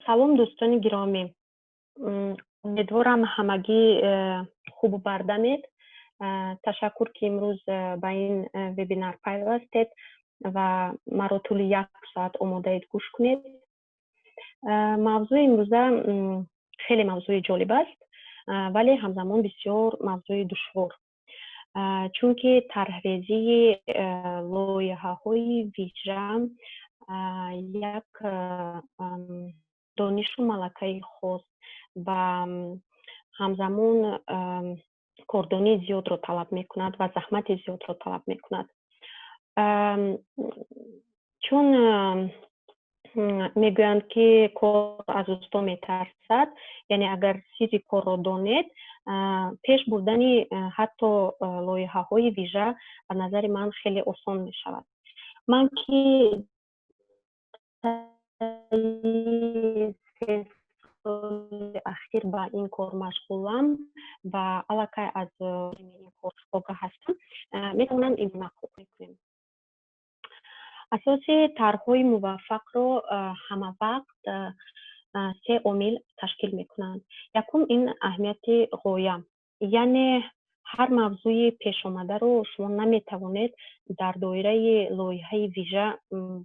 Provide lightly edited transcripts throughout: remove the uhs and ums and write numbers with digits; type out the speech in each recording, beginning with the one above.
Салом, дӯстони гиромӣ. Умедворам, ҳамагӣ хубу бардамед. Ташаккур, ки имрӯз ба ин вебинар пайвастед ва маро тӯли як соат омодаед гӯш кунед. Мавзӯи имрӯза хеле мавзӯи ҷолиб аст, вале ҳамзамон бисёр мавзӯи душвор, чунки тарҳрезии лоиҳаҳои вижа як донишу малакаи хос ва ҳамзамон кордонии зиёдро талаб мекунад ва заҳмати зиёдро талаб мекунад. Чун мегӯянд, ки кор аз усто метарсад, яъне агар сирри корро донед, пеш бурдани ҳатто лоиҳаҳои вижа ба назари ман хеле осон мешавад. Ман, ки 3 соли ахир ба ин кор машғулам ва аллакай аз ин кор огаҳ ҳастам, метавонам ин нақл кунем. Асоси тарҳҳои муваффақро ҳамавақт се омил ташкил мекунанд. Якум, ин аҳамияти ғоя, яъне ҳар мавзӯи пешомадаро шумо наметавонед дар доираи лоиҳаи вижа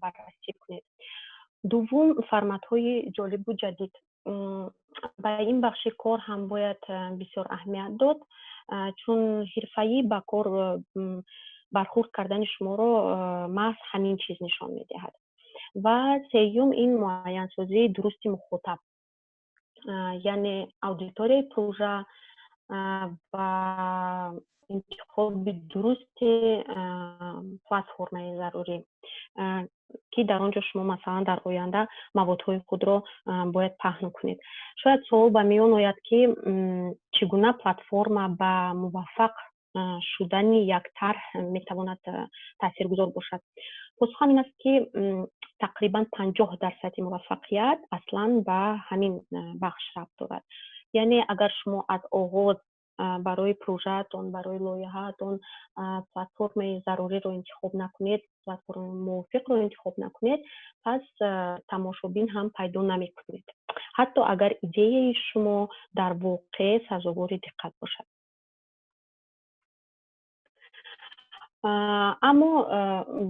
баррасӣ кунед. Дуввум, форматҳои ҷолибу ҷадид. Ба ин бахши кор ҳам бояд бисёр аҳамият дод, чун ҳирфаӣ ба кор бархурд кардани шуморо маҳз ҳамин чиз нишон медиҳад. Ва сеюм, ин муайянсозии дурусти мухотаб, яъне аудиторияи прожа ва интихоби дурусти платформаи зарурӣ, ки дар он ҷо шумо, масалан, дар оянда маводҳои худро бояд паҳн кунед. Шояд суол ба миён ояд, ки чӣ гуна платформа ба муваффақ шудани як тарҳ метавонад таъсиргузор бошад. Посухам ин аст, ки тақрибан 50 дарсади муваффақият аслан ба ҳамин бахш рабт дорад. Яъне агар шумо аз оғоз барои прожаатон, барои лоиҳаатон платформаи заруриро интихоб накунед, платформаи мувофиқро интихоб накунед, пас тамошобин ҳам пайдо намекунед, ҳатто агар идеяи шумо дар воқеъ сазовори диққат бошад. Аммо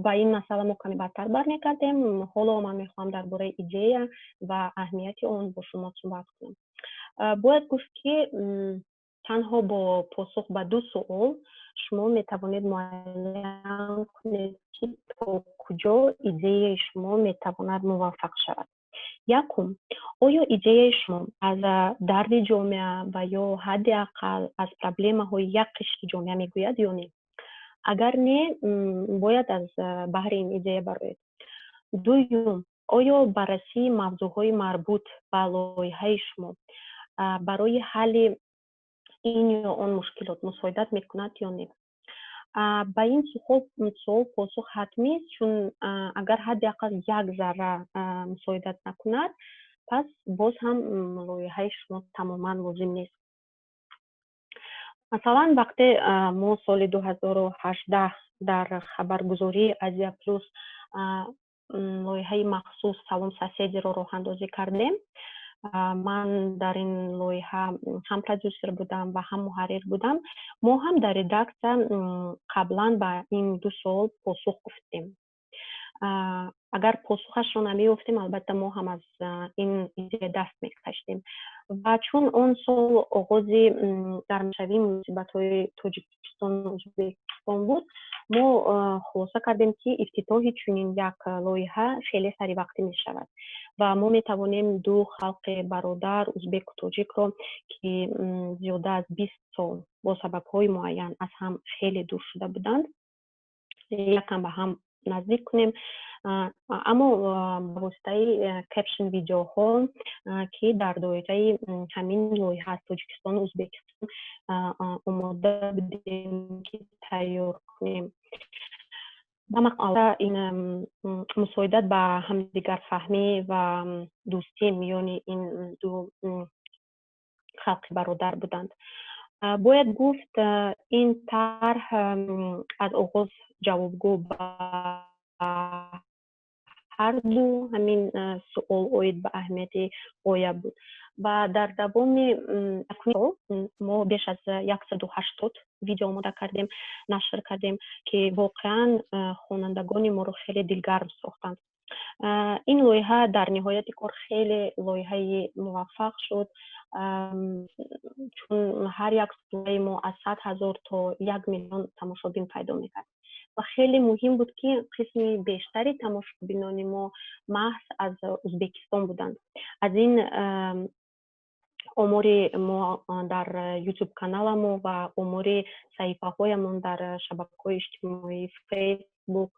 ба ин масъала мо каме баъдтар бармегардем. Ҳоло ман мехоҳам дар бораи идея ва аҳамияти он бо шумо суҳбат кунам. Бояд гуфт, ки танҳо бо посух ба ду суол шумо метавонед муайян кунед, ки то куҷо идеяи шумо метавонад муваффақ шавад. Якум, оё идеяи шумо аз дарди ҷомеа ва ё ҳадди ақал аз проблемаҳои як қишри ҷомеа мегӯяд ё не? Агар не, бояд аз баҳри ин идея бароед. Дуюм, оё баррасии мавзӯъҳои марбут ба лоиҳаи шумо барои ҳалли ин ё он мушкилот мусоидат мекунад ё не? Ба ин суол посух ҳатмист, чун агар ҳадди ақал як зарра мусоидат накунад, пас боз ҳам лоиҳаи шумо тамоман лозим нест. Масалан, вақте мо соли 2018 дар хабаргузории «Азия Плюс» лоиҳаи махсус «Салом соседи» ро роҳандозӣ кардем, ман дар ин лоиҳа ҳам продюсер будам ва ҳам муҳаррир будам. Мо ҳам дар редаксия қаблан ба ин ду суол посух гуфтем. Агар посухашро намеёфтем, албатта, мо ҳам аз ин идея даст мекашидем. Ва чун он сол оғози гармшавии муносибатҳои Тоҷикистону Ӯзбекистон буд, мо хулоса кардем, ки ифтитоҳи чунин як лоиҳа хеле саривақтӣ мешавад ва мо метавонем ду халқи бародар, узбеку тоҷикро, ки зиёда аз 20 сол бо сабабҳои муайян аз ҳам хеле дур шуда буданд, якам ба ҳам наздик кунем, аммо ба воситаи caption видеоҳо, ки дар доираи ҳамин лоиҳа аз Тоҷикистону Ӯзбекистон омода будем, ки тайёр кунем. Ба ин мусоидат ба ҳамдигарфаҳмӣ ва дӯстӣ миёни ин ду халқи бародар буданд. Бояд гуфт, ин тарҳ аз оғоз ҷавобгӯ ба Ҳарду ҳамин суол оид ба аҳамияти ғоя буд ва дар давоми сол мо беш аз 180 видео омода кардем, нашр кардем, ки воқеан хонандагони моро хеле дилгарм сохтанд. Ин лоиҳа дар ниҳояти кор хеле лоиҳаи муваффақ шуд, чун ҳар як сураи мо аз 100 000 то 1 миллион тамошобин пайдо мекард ва хеле муҳим буд, ки қисми бештари тамошобинони мо маҳз аз Узбекистон буданд. Аз ин омори мо дар Ютуб каналамо ва омори саҳифаҳоямон дар шабакаҳои иҷтимоӣ, Фейсбук,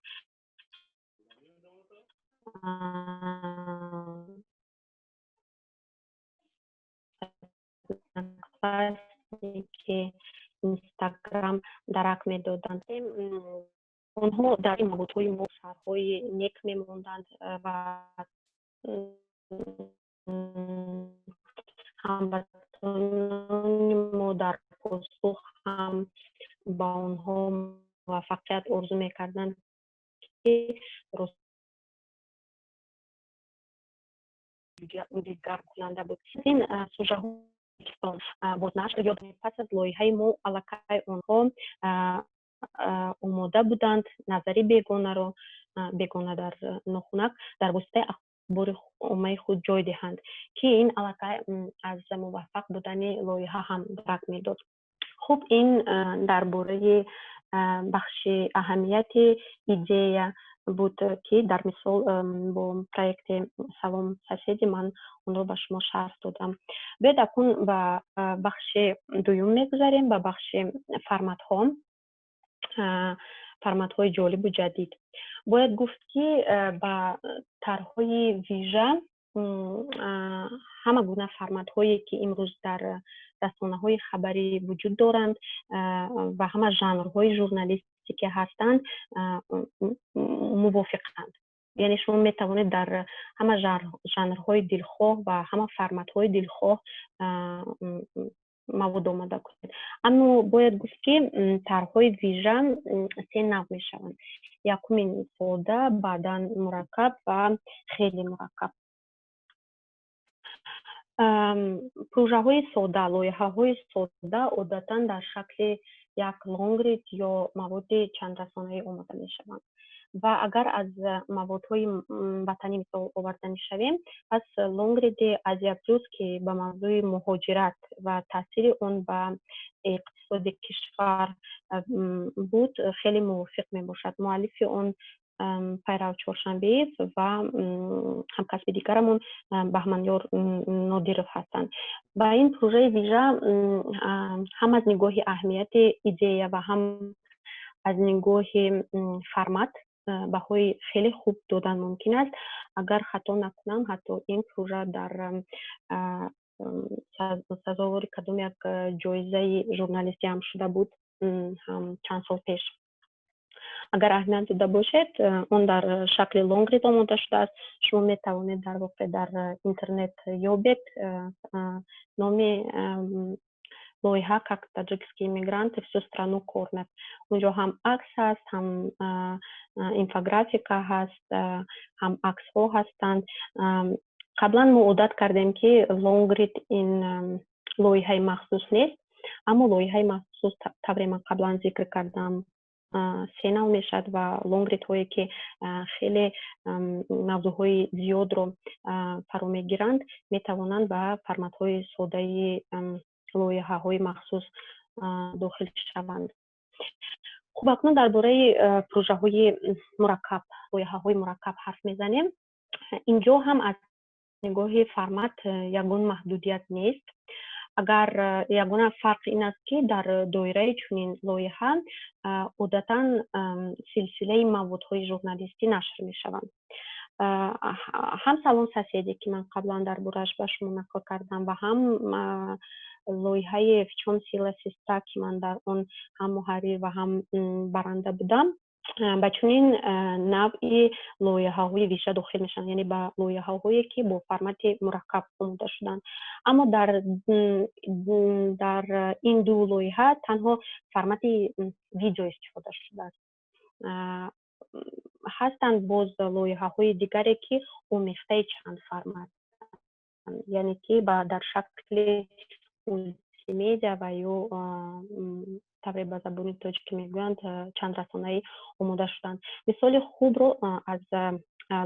Одноклассники, Инстаграм дарак медоданд. Онҳо дар ин маводҳои мо шарҳҳои нек мемонданд ва ҳамватанони мо дар посух ҳам ба онҳо муваффақият орзу мекарданд, ки дилгармкунанда буд. Ин сужаҳо бознашр ё пас аз лоиҳаи мо аллакай онҳо омода буданд назари бегонаро, бегона дар нохунак, дар воситаи ахбори оммаи худ ҷой диҳанд, ки ин аллакай аз муваффақ будани лоиҳа ҳам дарак медод. Хуб, ин дар бораи бахши аҳамияти идея буд, ки дар мисол бо проекти «Салом, соседи» ман онро ба шумо шарҳ додам. Биёед, акнун ба бахши дуюм мегузарем, ба бахши форматҳо, форматҳои ҷолибу ҷадид. Бояд гуфт, ки ба тарҳҳои вижа ҳама гуна форматҳое, ки имрӯз дар расонаҳои хабарӣ вуҷуд доранд ва ҳама жанрҳои журналистӣ ки ҳастанд, мувофиқанд. Яъне шумо метавонед дар ҳама жанрҳои дилхоҳ ва ҳама форматҳои дилхоҳ мавод омода кунед. Аммо бояд гуфт, ки тарҳҳои вижа се навъ мешаванд: якумин сода, баъдан мураккаб ва хеле мураккаб. Прожаҳои сода, лоиҳаҳои сода одатан дар шакли як лонгрид ё маводи чандрасонаӣ омода мешаванд ва агар аз маводҳои ватанӣ мисол оварданӣ шавем, пас лонгриди «Азия Плюс», ки ба мавзӯи муҳоҷират ва таъсири он ба иқтисоди кишвар буд, хеле мувофиқ мебошад. Муаллифи он Пайрав Чоршанбеев ва ҳамкасби дигарамон Баҳманёр Нодиров ҳастанд. Ба ин прожаи вижа ҳам аз нигоҳи аҳамияти идея ва ҳам аз нигоҳи формат баҳои хеле хуб додан мумкин аст. Агар хато накунам, ҳатто ин прожа дар сазовори кадом як ҷоизаи журналистӣ ҳам шуда буд ҳам чанд сол пеш. Агар аҳамият дода бошед, он дар шакли лонгрид омода шудааст. Шумо метавонед дар воқеъ дар интернет ёбед номи лоиҳа «Как таджикские мигранты всю страну кормят». Унҷо ҳам акс ҳаст, ҳам инфографика ҳаст, ҳам аксҳо ҳастанд. Қаблан мо одат кардем, ки лонгрид ин лоиҳаи махсус нест, аммо лоиҳаи махсус, тавре ман қаблан зикр кардам, се навъ мешавад ва лонгридҳое, ки хеле мавзӯъҳои зиёдро фаро мегиранд, метавонанд ба форматҳои содаи лоиҳаҳои махсус дохил шаванд. Хуб, акнун дар бораи прожаҳои мураккаб, лоиҳаҳои мураккаб ҳарф мезанем. Инҷо ҳам аз нигоҳи формат ягон маҳдудият нест. Агар ягона фарқ ин аст, ки дар доираи чунин лоиҳа одатан силсилаи маводҳои журналистӣ нашр мешаванд. Ҳам «Салом, соседи», ки ман қаблан дар борааш ба шумо нақл кардам, ва ҳам лоиҳаи «В чём сила сестра», ки ман дар он ҳам муҳаррир ва ҳам баранда будам, ба чунин навъи лоиҳаҳои вижа дохил мешаванд, яъне ба лоиҳаҳое, ки бо формати мураккаб омода шуданд. Аммо дар ин ду лоиҳа танҳо формати видео истифода шудааст. Ҳастанд боз лоиҳаҳои дигаре, ки омехтаи чанд формат, яъне ки дар шакли мултимедиа ва ё тавре ба забони тоҷикӣ мегӯянд, чанд расонаӣ омода шуданд. Мисоли хубро аз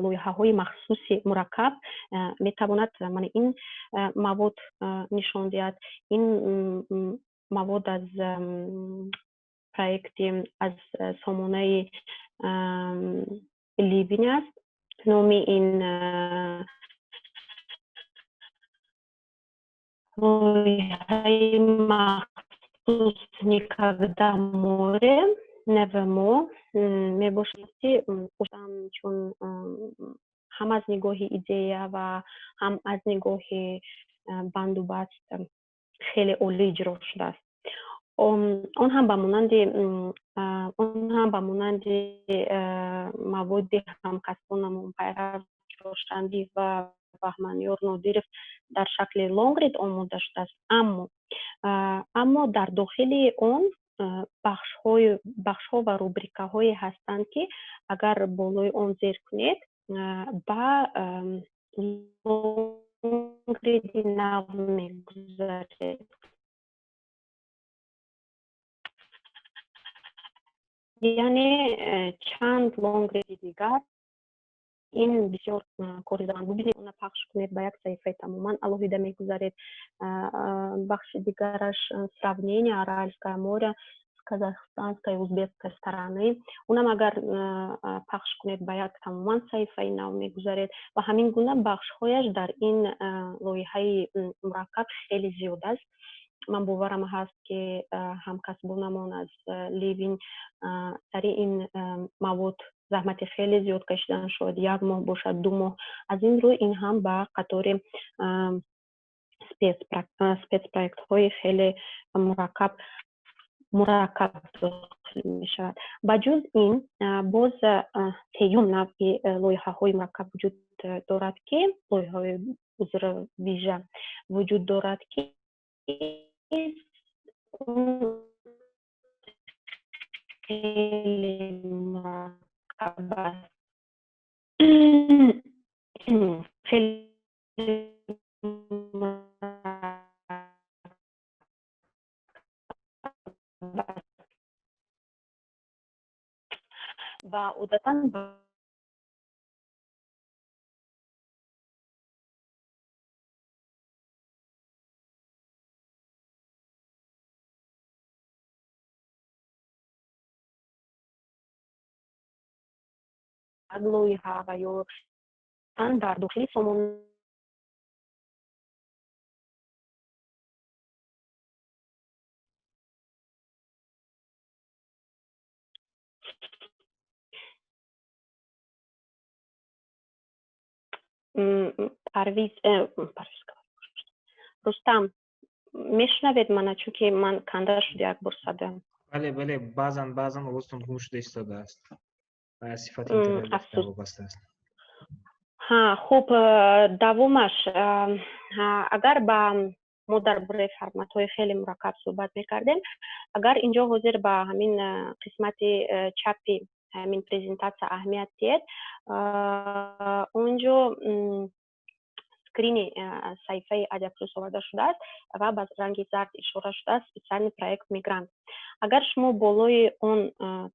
лоиҳаҳои махсуси мураккаб метавонад мана ин мавод нишон диҳад. Ин мавод аз проекти, аз сомонаи Ливин аст. Номи ин лоиҳаи махсус «Никогда море», «Nevermore» мебошад, ки чун ҳам аз нигоҳи идея ва ҳам аз нигоҳи бандубаст хеле олӣ иҷро шудааст. Он ҳам ба монанди маводи ҳамкасбонамон Пайрав Чоршанбӣ ва Баҳманёр Нодиров дар шакли лонгрид омода шудааст, аммо дар дохили он бахшҳо ва рубрикаҳое ҳастанд, ки агар болои он зер кунед, ба лонгриди нав мегузаред. Яъне чанд лонгриди дигар. Ин бисёр кори заман. Бубинед, она пахш кунед, ба як саҳифаи тамоман алоҳида мегузаред. Бахши дигараш «Сравнение Аральское море с казахстанской и узбекской стороны». Унам агар пахш кунед, ба як тамоман саҳифаи нав мегузаред. Ва ҳамин гуна бахшҳояш дар ин лоиҳаи мураккаб хеле зиёд аст. Ман боварам ҳаст, ки ҳамкасбонамон аз Ливин сари ин мавод заҳмати хеле зиёд кашидан, шояд як моҳ бошад, 2 моҳ. Аз ин рӯ ин ҳам ба қатори спецпроектҳои хеле мураккаб дохил мешавад. Ба ҷуз ин, боз сеюм навъи лоиҳаҳои мураккаб вуҷуд дорад, ки лоиҳаҳои, узр, вижа вуҷуд дорад, ки хеле мураккаб аст, хеле мураккаб аст ва одатан ба лоиҳа ва ё дар дохили сомона Парвиз, Парвиз, Рустам, мешунавед мана? Чунки ман канда шуд як бор садоям. Бале, баъзан овозтон гум шуда истодааст ва аз сифати интернет вобаста аст. Ҳа, хуб, давомаш. Агар ба мо дар бораи форматҳои хеле мураккаб суҳбат мекардем, агар инҷо ҳозир ба ҳамин қисмати чапи ҳамин презентатсия аҳамият диҳед, онҷо скрини саҳифаи Азия Плюс оварда шудааст ва ба ранги зард ишора шудааст «Специальный проект Мигрант». Агар шумо болои он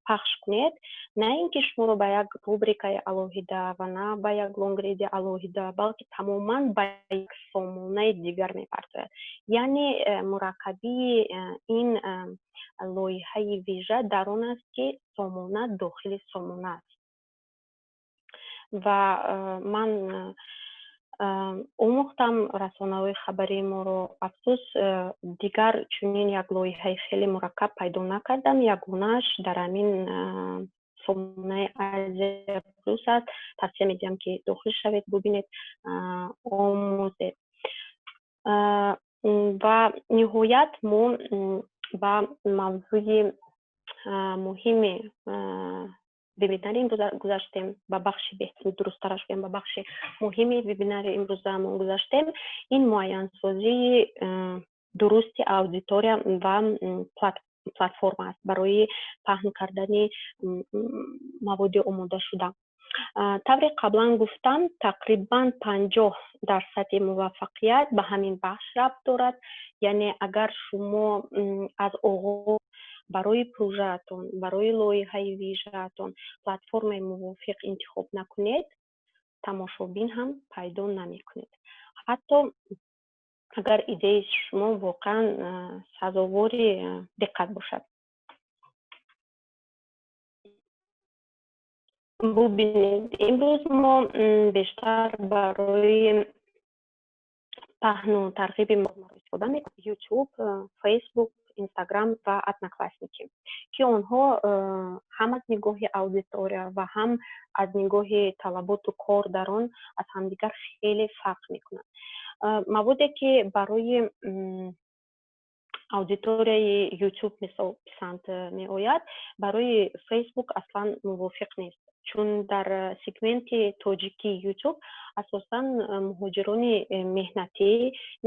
пахш кунед, на ин ки шуморо ба як рубрикаи алоҳида ва на ба як лонгриди алоҳида, балки тамоман ба як сомонаи дигар мепартояд. Яъне мураккабии ин лоиҳаи вижа дар он аст, ки сомона дохили сомона аст. Ва ман омӯхтам расонаҳои хабарии моро. Афсӯс, дигар чунин як лоиҳаи хеле мураккаб пайдо накардам. Ягонааш дар ҳамин сомонаи Азия Плюс аст. Тавсия медиҳам, ки дохил шавед, бубинед, омӯзед. Ва ниҳоят мо ба мавзӯи муҳими вебинари имрӯза гузаштем, ба бахши, дурусттараш гӯям, ба бахши муҳими вебинари имрӯзаамон гузаштем. Ин муайянсозии дурусти аудитория ва платформа аст барои паҳн кардани маводи омодашуда. Тавре қаблан гуфтам, тақрибан 50 дарсади муваффақият ба ҳамин бахш рабт дорад. Яъне агар шумо аз оғоз барои пружаатон, барои лоиҳаи вижаатон платформаи мувофиқ интихоб накунед, тамошобин ҳам пайдо намекунед, ҳатто агар идеяи шумо воқеан сазовори диққат бошад. Бубинед, имрӯз мо бештар барои паҳну тарғиби истифода мекунем Ютуб, Фейсбук, Инстаграм ва Одноклассники, ки онҳо ҳам аз нигоҳи аудитория ва ҳам аз нигоҳи талаботу кор дар он аз ҳамдигар хеле фарқ мекунанд. Маводе, ки барои аудиторияи Ютуб, мисол, писанд меояд, барои Фейсбук аслан мувофиқ нест, чун дар сегменти тоҷикии Ютуб асосан муҳоҷирони меҳнатӣ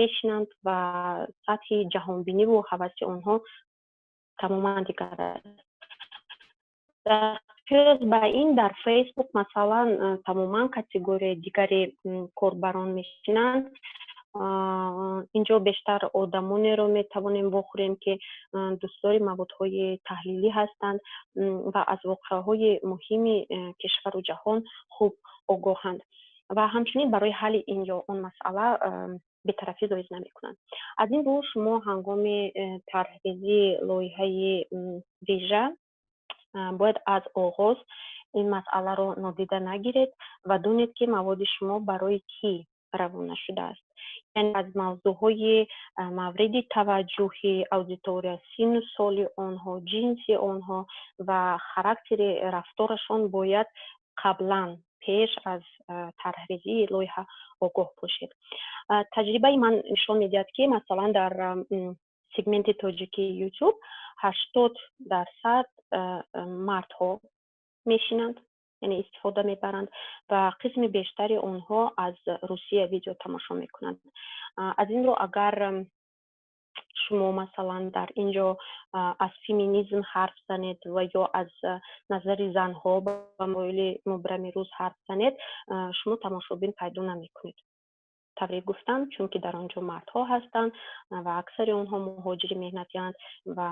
мешинанд ва сатҳи ҷаҳонбиниву ҳаваси онҳо тамоман дигар аст. Дар қиёс ба ин, дар Фейсбук, масалан, тамоман категорияи дигари корбарон мешинанд. Инҷо бештар одамонеро метавонем вохӯрем, ки дӯстдори маводҳои таҳлилӣ ҳастанд ва аз воқеаҳои муҳими кишвару ҷаҳон хуб огоҳанд ва ҳамчунин барои ҳалли ин ё он масъала бетарафӣ зоҳир намекунанд. Аз ин рӯ, шумо ҳангоми тарҳрезии лоиҳаи вижа бояд аз оғоз ин масъаларо нодида нагиред ва донед, ки маводи шумо барои кӣ равона шудааст, яъне аз мавзӯъҳои мавриди таваҷҷӯҳи аудитория, синну соли онҳо, ҷинси онҳо ва характери рафторашон бояд қаблан, пеш аз тарҳрезии лоиҳа огоҳ бошед. Таҷрибаи ман нишон медиҳад, ки масалан дар сегменти тоҷикии Ютуб 80% мардҳо мешинанд, яъне истифода мебаранд, ва қисми бештари онҳо аз Русия видео тамошо мекунанд. Аз ин рӯ, агар шумо, масалан, дар ин ҷо аз феминизм ҳарф занед ва ё аз назари занҳо ба масоили мубрами рӯз ҳарф занед, шумо тамошобин пайдо намекунед. Тавре гуфтам, чунки дар он ҷо мардҳо ҳастанд ва аксари онҳо муҳоҷири меҳнатианд ва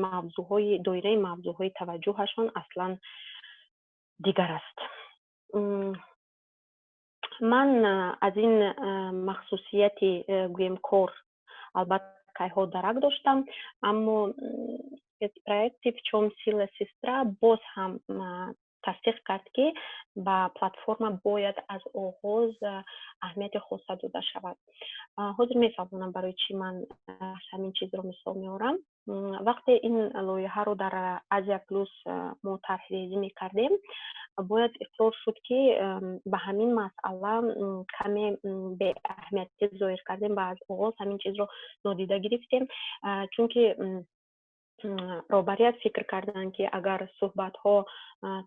мавзӯъҳои доираи мавзӯъҳои таваҷҷӯҳашон аслан дигар аст. Ман аз ин махсусияти, гӯем, кор албатта кайҳо дарак доштам, аммо проекти «В чём сила сестра» боз ҳам тасдиқ кард, ки ба платформа бояд аз оғоз аҳамияти хоса дода шавад. Ҳозир мефаҳмонам, барои чӣ ман ҳамин чизро мисол меорам. Вақте ин лоиҳаро дар Азия Плюс мо тарҳрезӣ мекардем, бояд иқрор шуд, ки ба ҳамин масъала каме беаҳамиятӣ зоҳир кардем ва аз оғоз ҳамин чизро нодида гирифтем, чунки роҳбарият фикр карданд, ки агар суҳбатҳо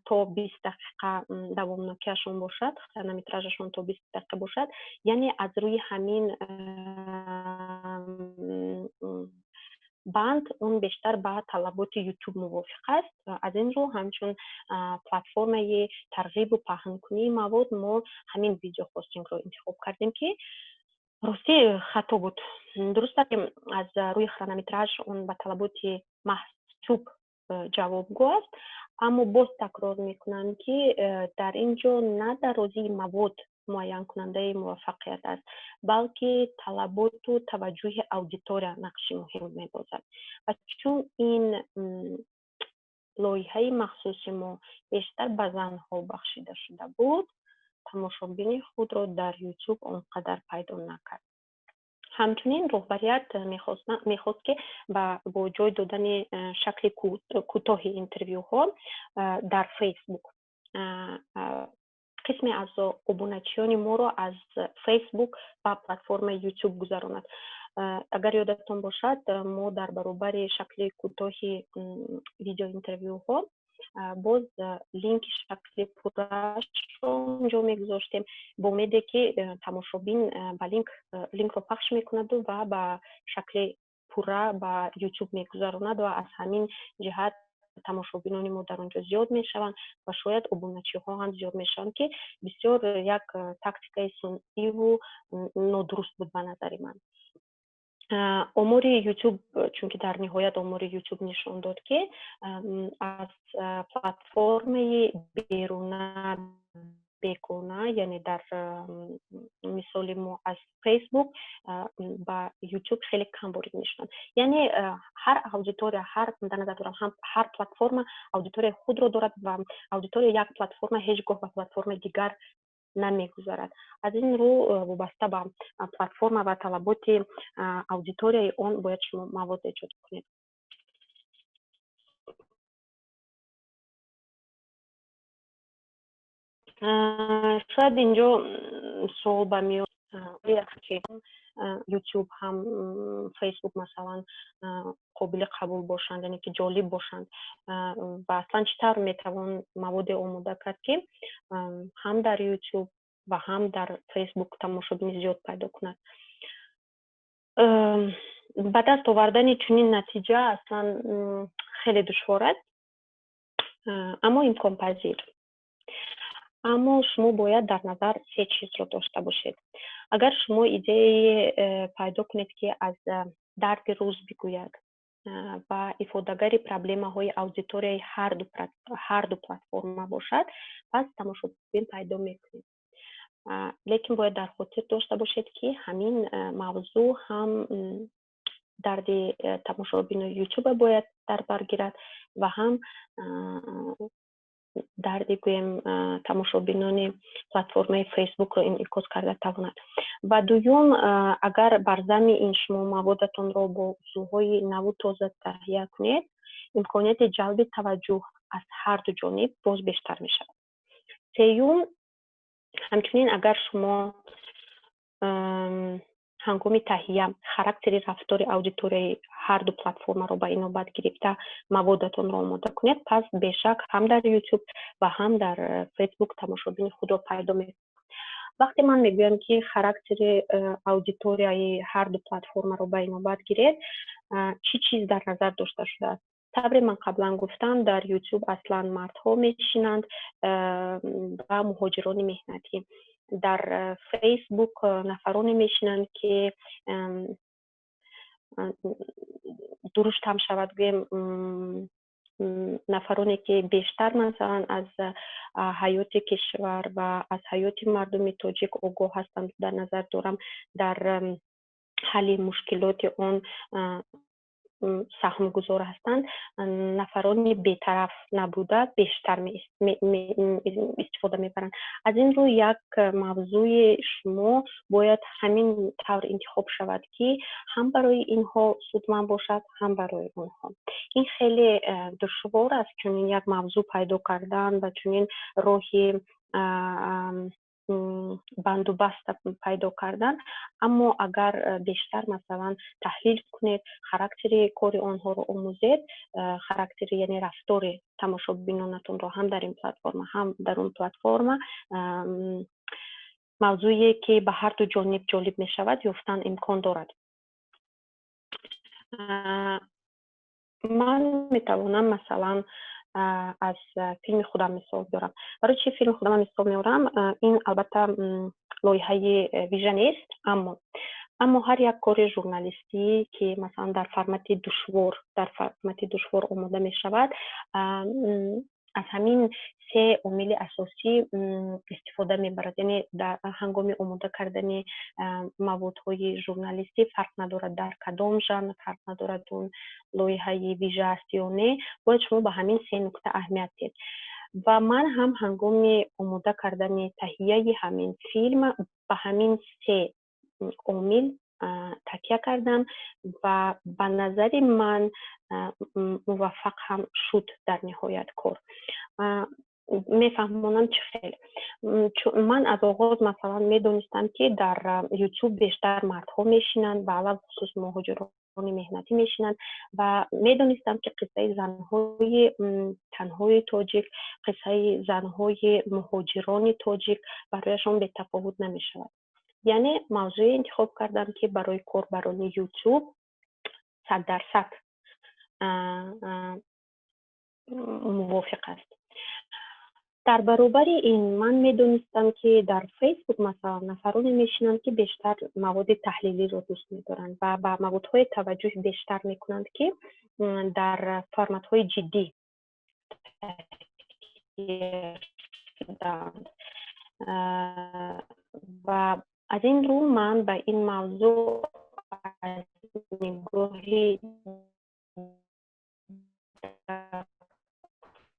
то 20 дақиқа давомнокиашон бошад, хронометражашон то 20 дақиқа бошад, яъне аз рӯи ҳамин банд он бештар ба талаботи Ютуб мувофиқ аст. Аз ин рӯ, ҳамчун платформаи тарғибу паҳнкунии мавод мо ҳамин видеохостингро интихоб кардем, ки ростӣ хато буд. Дуруст аст, ки аз рӯи хронометраж он ба талаботи маҳсуб ҷавобгӯ аст, аммо боз такрор мекунам, ки дар ин ҷо на дарозии мавод муайянкунандаи муваффақият аст, балки талаботу таваҷҷӯҳи аудитория нақши муҳим мебозад. Ва чун ин лоиҳаи махсуси мо бештар ба занҳо бахшида шуда буд, тамошобини худро дар Ютуб он қадар пайдо накард. Ҳамчунин роҳбарият мехост, ки бо ҷой додани шакли кӯтоҳи интервюҳо дар Фейсбук қисме аз обуначиёни моро аз Фейсбук ба платформаи Ютуб гузаронад. Агар ёдатон бошад, мо дар баробари шакли кӯтоҳи видеоинтервюҳо боз линки шакли пурраашро онҷо мегузоштем, бо умеде ки тамошобин ба линкро пахш мекунаду ва ба шакли пурра ба Ютуб мегузаронад ва аз ҳамин ҷиҳат тамошобинони мо дар он ҷо зиёд мешаванд ва шояд обуначиҳо ҳам зиёд мешаванд, ки бисёр як тактикаи сунъиву нодуруст буд ба назари ман. Омори Ютуб, чунки дар ниҳоят омори Ютуб нишон дод, ки аз платформаи беруна бегона, яъне дар мисоли мо аз Фейсбук ба Ютуб хеле кам ворид мешуданд. Яъне ҳар аудитория, ҳар, дар назар дорам, ҳар платформа аудиторияи худро дорад ва аудиторияи як платформа ҳеҷ гоҳ ба платформаи дигар намегузарад. Аз ин рӯ, вобаста ба платформа ва талаботи аудиторияи он бояд шумо мавод эҷод кунед. Шояд инҷо суол ба миён ки Ютуб ҳам Фейсбук, масалан, қобили қабул бошанд, яъне ки ҷолиб бошанд, ва аслан чӣ тавр метавон маводе омода кард, ки ҳам дар Ютуб ва ҳам дар Фейсбук тамошобини зиёд пайдо кунад? Ба даст овардани чунин натиҷа аслан хеле душвор аст, аммо имконпазир. Аммо шумо бояд дар назар се чизро дошта бошед. Агар шумо идеяе пайдо кунед, ки аз дарди рӯз бигӯяд ва ифодагари проблемаҳои аудиторияи ҳарду платформа бошад, пас тамошобин пайдо мекунед. Лекин бояд дар хотир дошта бошед, ки ҳамин мавзӯъ ҳам дарди тамошобинои Ютуба бояд дар бар гирад ва ҳам дарди, гӯем, тамошобинони платформаи Фейсбукро инъикос карда тавонад. Ва дуюм, агар бар зами ин шумо маводатонро бо усулҳои наву тоза таҳия кунед, имконияти ҷалби таваҷҷӯҳ аз ҳарду ҷониб боз бештар мешавад. Сеюм, ҳамчунин агар шумо ҳангоми таҳия характери рафтори аудиторияи ҳарду платформаро ба инобат гирифта маводатонро омода кунед, пас бешак ҳам дар Ютуб ва ҳам дар Фейсбук тамошобини худро пайдо мекунед. Вақте ман мегӯям, ки характери аудиторияи ҳарду платформаро ба инобат гиред, чӣ чиз дар назар дошта шудааст? Тавре ман қаблан гуфтам, дар Ютуб аслан мардҳо мешинанд ва муҳоҷирони меҳнатӣ. Дар Фейсбук нафароне мешинанд, ки дуруст ҳам шавад гӯем, нафароне ки бештар, масалан, аз ҳаёти кишвар ва аз ҳаёти мардуми тоҷик огоҳ ҳастанд, дар назар дорам, дар ҳалли мушкилоти он саҳмгузор ҳастанд, нафарони бетараф набуда бештар истифода мебаранд. Аз ин рӯ, як мавзӯи шумо бояд ҳамин тавр интихоб шавад, ки ҳам барои инҳо судманд бошад, ҳам барои онҳо. Ин хеле душвор аст, чунин як мавзӯъ пайдо кардан ва чунин роҳи бандубаста пайдо кардан. Аммо агар бештар, масалан, таҳлил кунед, характери кори онҳоро омӯзед, характери, яъне рафтори тамошобинонатонро ҳам дар ин платформа, ҳам дар он платформа, мавзӯе ки ба ҳарду ҷониб ҷолиб мешавад, ёфтан имкон дорад. Ман метавонам, масалан, аз филми худам мисол биёрам. Барои чи филми худам мисол меорам? Ин албатта лоиҳаи вижа нест, аммо ҳар як кори журналистӣ, ки, масалан, дар формати душвор омода мешавад, аз ҳамин се омили асосӣ истифода мебарад. Яъне дар ҳангоми омода кардани маводҳои журналистӣ, фарқ надорад дар кадом жанр, фарқ надорад он лоиҳаи вижа аст ё не, бояд шумо ба ҳамин се нукта аҳамият диҳед. Ва ман ҳам ҳангоми омода кардани таҳияи ҳамин филм ба ҳамин се омил такя кардам ва ба назари ман муваффақ ҳам шуд дар ниҳоят кор. Мефаҳмонам чӣ хел. Ман аз оғоз, масалан, медонистам, ки дар Ютуб бештар мардҳо мешинанд ва алалхусус муҳоҷирони меҳнатӣ мешинанд ва медонистам, ки қиссаи занҳои танҳои тоҷик, қиссаи занҳои муҳоҷирони тоҷик барояшон бетафовут намешавад. Яъне мавзӯе интихоб кардам, ки барои корбарони Ютуб 100% мувофиқ аст. Дар баробари ин ман медонистам, ки дар Фейсбук, масалан, нафароне мешинанд, ки бештар маводи таҳлилиро дӯст медоранд ва ба маводҳое таваҷҷӯҳи бештар мекунанд, ки дар форматҳои ҷиддӣ шудаанд. Ва аз ин рӯ ман ба ин мавзӯъ аз нигоҳи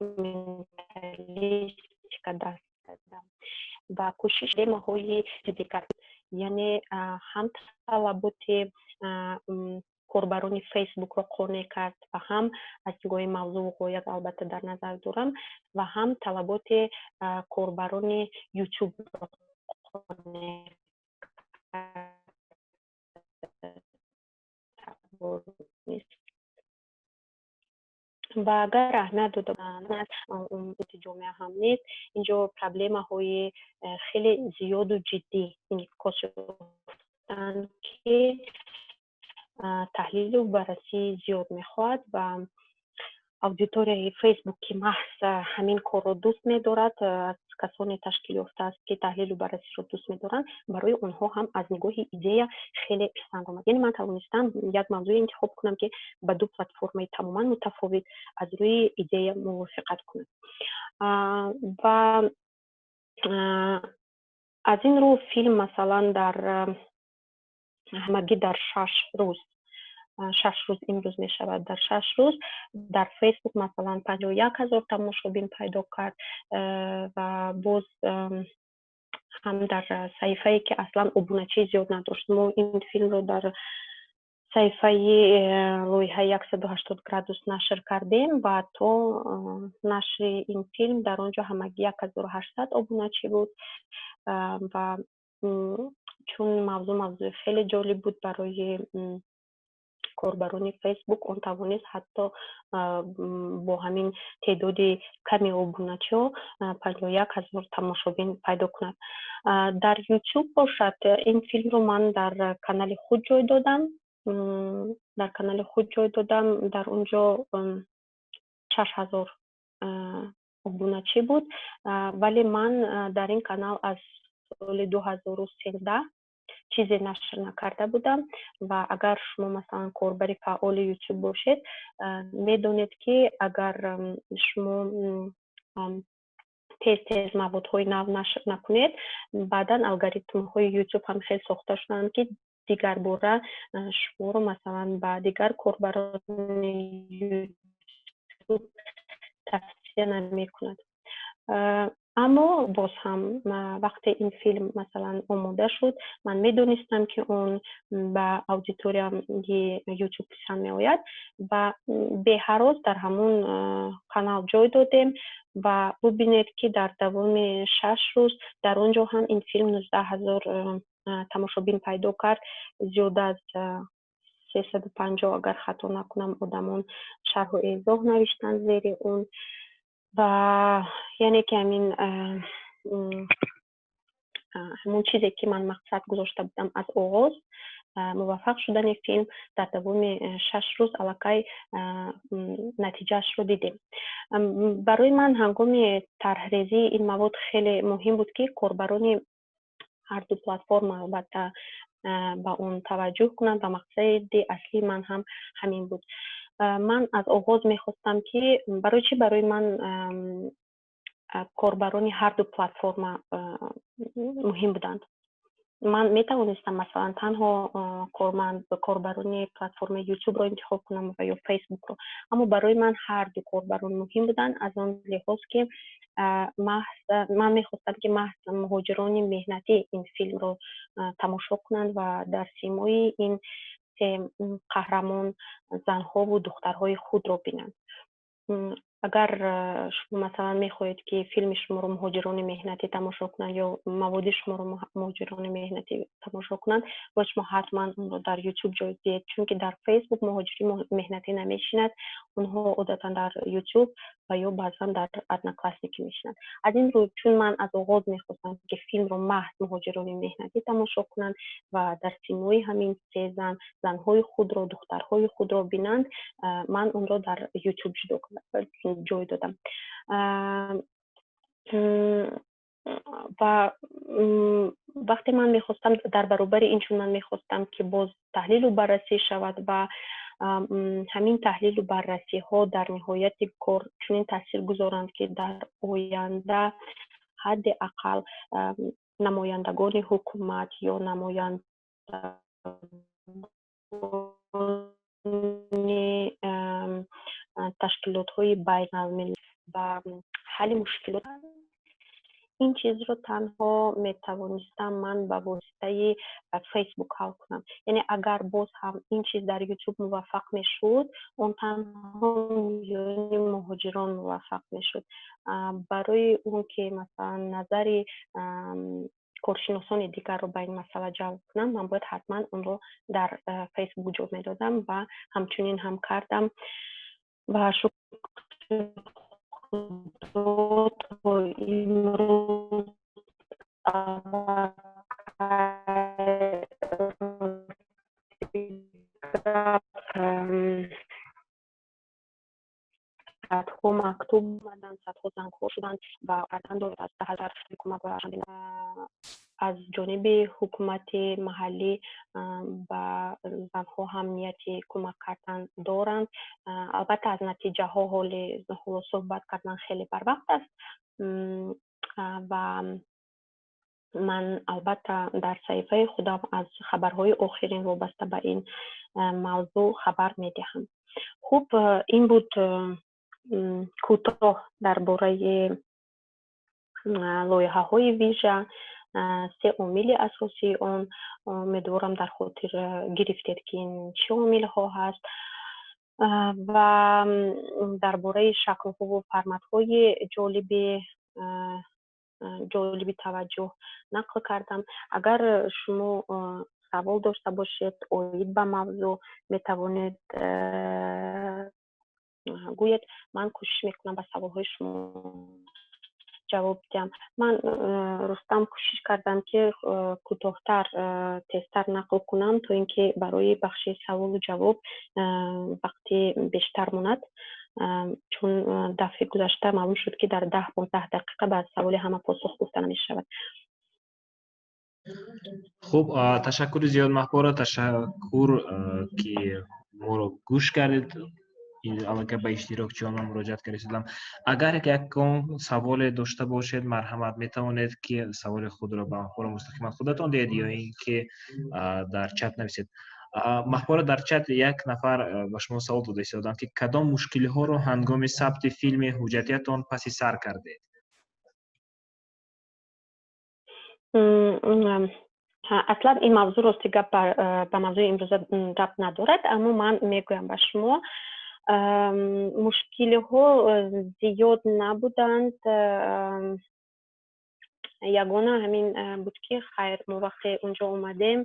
документалистика даст задам ва кӯшиш темаҳои ҷиддӣ кард, яъне ҳам талаботи корбарони Фейсбукро қонеъ кард ва ҳам аз нигоҳи мавзӯу ғоят албатта дар назар дорам, ва ҳам талаботи корбарони Ютубро қонеъ кард. Ва агар аҳамият дода ҷомеа ҳам нест, инҷо проблемаҳои хеле зиёду ҷиддӣ инъикос ёфтанд, ки таҳлилу баррасии зиёд мехоҳад. Ва аудиторияи Фейсбук, ки маҳз ҳамин корро дӯст медорад, аз касоне ташкил ёфтааст, ки таҳлилу баррасиро дӯст медоранд, барои онҳо ҳам аз нигоҳи идея хеле писанд омад. Яъне ман тавонистам як мавзӯе интихоб кунам, ки ба ду платформаи тамоман мутафовит аз рӯи идея мувофиқат кунад. Ва аз ин рӯ филм, масалан, дар ҳамагӣ дар 6 рӯз, 6 рӯз имрӯз мешавад, дар 6 рӯз дар Фейсбук, масалан, 51 000 тамошобин пайдо кард. Ва боз ҳам дар саҳифае, ки аслан обуначии зиёд надошт. Мо ин филмро дар саҳифаи лоиҳаи 180 градус нашр кардем ва то нашри ин филм дар он ҷо ҳамагӣ 1800 обуначӣ буд. Ва чун мавзӯъ мавзӯи хеле ҷолиб буд барои корбарони Фейсбук, он тавонист ҳатто бо ҳамин теъдоди ками обуначиҳо 51 000 тамошобин пайдо кунад. Дар Ютуб бошад, ин филмро ман дар канали худ ҷой додам, дар он ҷо 6000 обуначӣ буд, вале ман дар ин канал аз соли 2013 чизе нашр накарда будам. Ва агар шумо, масалан, корбари фаъоли Ютуб бошед, медонед, ки агар шумо тез тез маводҳои нав нашр накунед, баъдан алгоритмҳои Ютуб ҳам хел сохта шуданд, ки дигарбора шуморо, масалан, ба дигар корбарони Ютуб тавсия намекунад. Аммо боз ҳам вақте ин филм, масалан, омода шуд, ман медонистам, ки он ба аудиторияи Ютуб писанд меояд ва беҳарос дар ҳамун канал ҷой додем. Ва бубинед, ки дар давоми 6 рӯз дар он ҷо ҳам ин филм 19 000 тамошобин пайдо кард. Зиёда аз 350, агар хато накунам, одамон шарҳу эзоҳ навиштанд зери он. Ва яъне ки ҳамин ҳамон чизе, ки ман мақсад гузошта будам аз оғоз, муваффақ шудани филм, дар давоми 6 рӯз аллакай натиҷаашро дидем. Барои ман ҳангоми тарҳрезии ин мавод хеле муҳим буд, ки корбарони ҳарду платформа албатта ба он таваҷҷӯҳ кунанд ва мақсади аслии ман ҳам ҳамин буд. Ман аз оғоз мехостам, ки барои чӣ барои ман корбарони ҳарду платформа муҳим буданд. Ман метавонистам, масалан, танҳо корбарони платформаи Ютубро интихоб кунам ва ё Фейсбукро, аммо барои ман ҳарду корбарон муҳим буданд, аз он лиҳоз, ки маҳз ман мехостам, ки маҳз муҳоҷирони меҳнатӣ ин филмро тамошо кунанд ва дар симои ин се қаҳрамон занҳову духтарҳои худро бинанд. Агар шумо, масалан, мехоҳед, ки филми шуморо муҳоҷирони меҳнатӣ тамошо кунанд ё маводи шуморо муҳоҷирони меҳнатӣ тамошо кунанд, бояд шумо ҳатман онро дар Ютуб ҷой диҳед, чунки дар Фейсбук муҳоҷири меҳнатӣ намешинад. Онҳо одатан дар Ютуб ва ё баъзан дар Одноклассники мешинанд. Аз ин рӯ, чун ман аз оғоз мехостам, ки филмро маҳз муҳоҷирони меҳнатӣ тамошо кунанд ва дар симои ҳамин се зан занҳои худро, духтарҳои худро бинанд, ман онро дар Ютуб ҷой додам. Ва вақте ман мехостам, дар баробари ин, чун ман мехостам, ки боз таҳлилу баррасӣ шавад ва ҳамин таҳлилу баррасиҳо дар ниҳояти кор чунин таъсир гузоранд, ки дар оянда ҳадди ақал намояндагони ҳукумат ё намояндагони ташкилотҳои байналмилал ба ҳалли мушкилот, ин чизро танҳо метавонистам ман ба воситаи Фейсбук ҳал кунам. Яъне агар боз ҳам ин чиз дар Ютуб муваффақ мешуд, он танҳо миёни муҳоҷирон муваффақ мешуд. Барои он ки, масалан, назари коршиносони дигарро ба ин масъала ҷалб кунам, ман бояд ҳатман онро дар Фейсбук ҷой медодам ва ҳамчунин ҳам кардам. Ва шукр, то имрӯз садҳо мактуб омаданд, садҳо зангҳо шуданд ва аз 10,000 кӯмак ва аз ҷониби ҳукумати маҳаллӣ ба занҳо ҳам нияти кӯмак кардан доранд. Албатта, аз натиҷаҳо ҳоло суҳбат кардан хеле барвақт аст ва ман албатта дар саҳифаи худам аз хабарҳои охирин вобаста ба ин мавзӯъ хабар медиҳам. Хуб, ин буд кӯтоҳ дар бораи лоиҳаҳои вижа, се омили асосии он. Умедворам, дар хотир гирифтед, ки ин чӣ омилҳо ҳаст, ва дар бораи шаклҳову форматҳои ҷолиби таваҷҷӯҳ нақл кардам. Агар шумо савол дошта бошед оид ба мавзӯъ, метавонед гӯед, ман кӯшиш мекунам ба саволҳои шумо ҷавоб диҳам. Ман, Рустам, кӯшиш кардам, ки кӯтоҳтар, тезтар нақл кунам, то ин ки барои бахши саволу ҷавоб вақти бештар монад, чун дафъи гузашта маълум шуд, ки дар 10-15 дақиқа ба саволи ҳама посух гуфта намешавад. Хуб, ташаккури зиёд, Маҳпора, ташаккур, ки моро гӯш кардед. Аллакай ба иштирокчиён ман муроҷиат карда истодам. Агар ягон саволе дошта бошед, марҳамат, метавонед, ки саволи худро ба Маҳпора мустақиман худатон диҳед ё ин ки дар чат нависед. Маҳпора, дар чат як нафар ба шумо савол дода истоданд, ки кадом мушкилиҳоро ҳангоми сабти филми ҳуҷҷатиятон паси сар кардед? Аслан ин мавзӯъ, рости гап, ба мавзӯи имрӯза рабт надорад, аммо ман мегӯям ба шумо: мушкилиҳо зиёд набуданд. Ягона ҳамин буд, ки хайр, мо вақте унҷо омадем,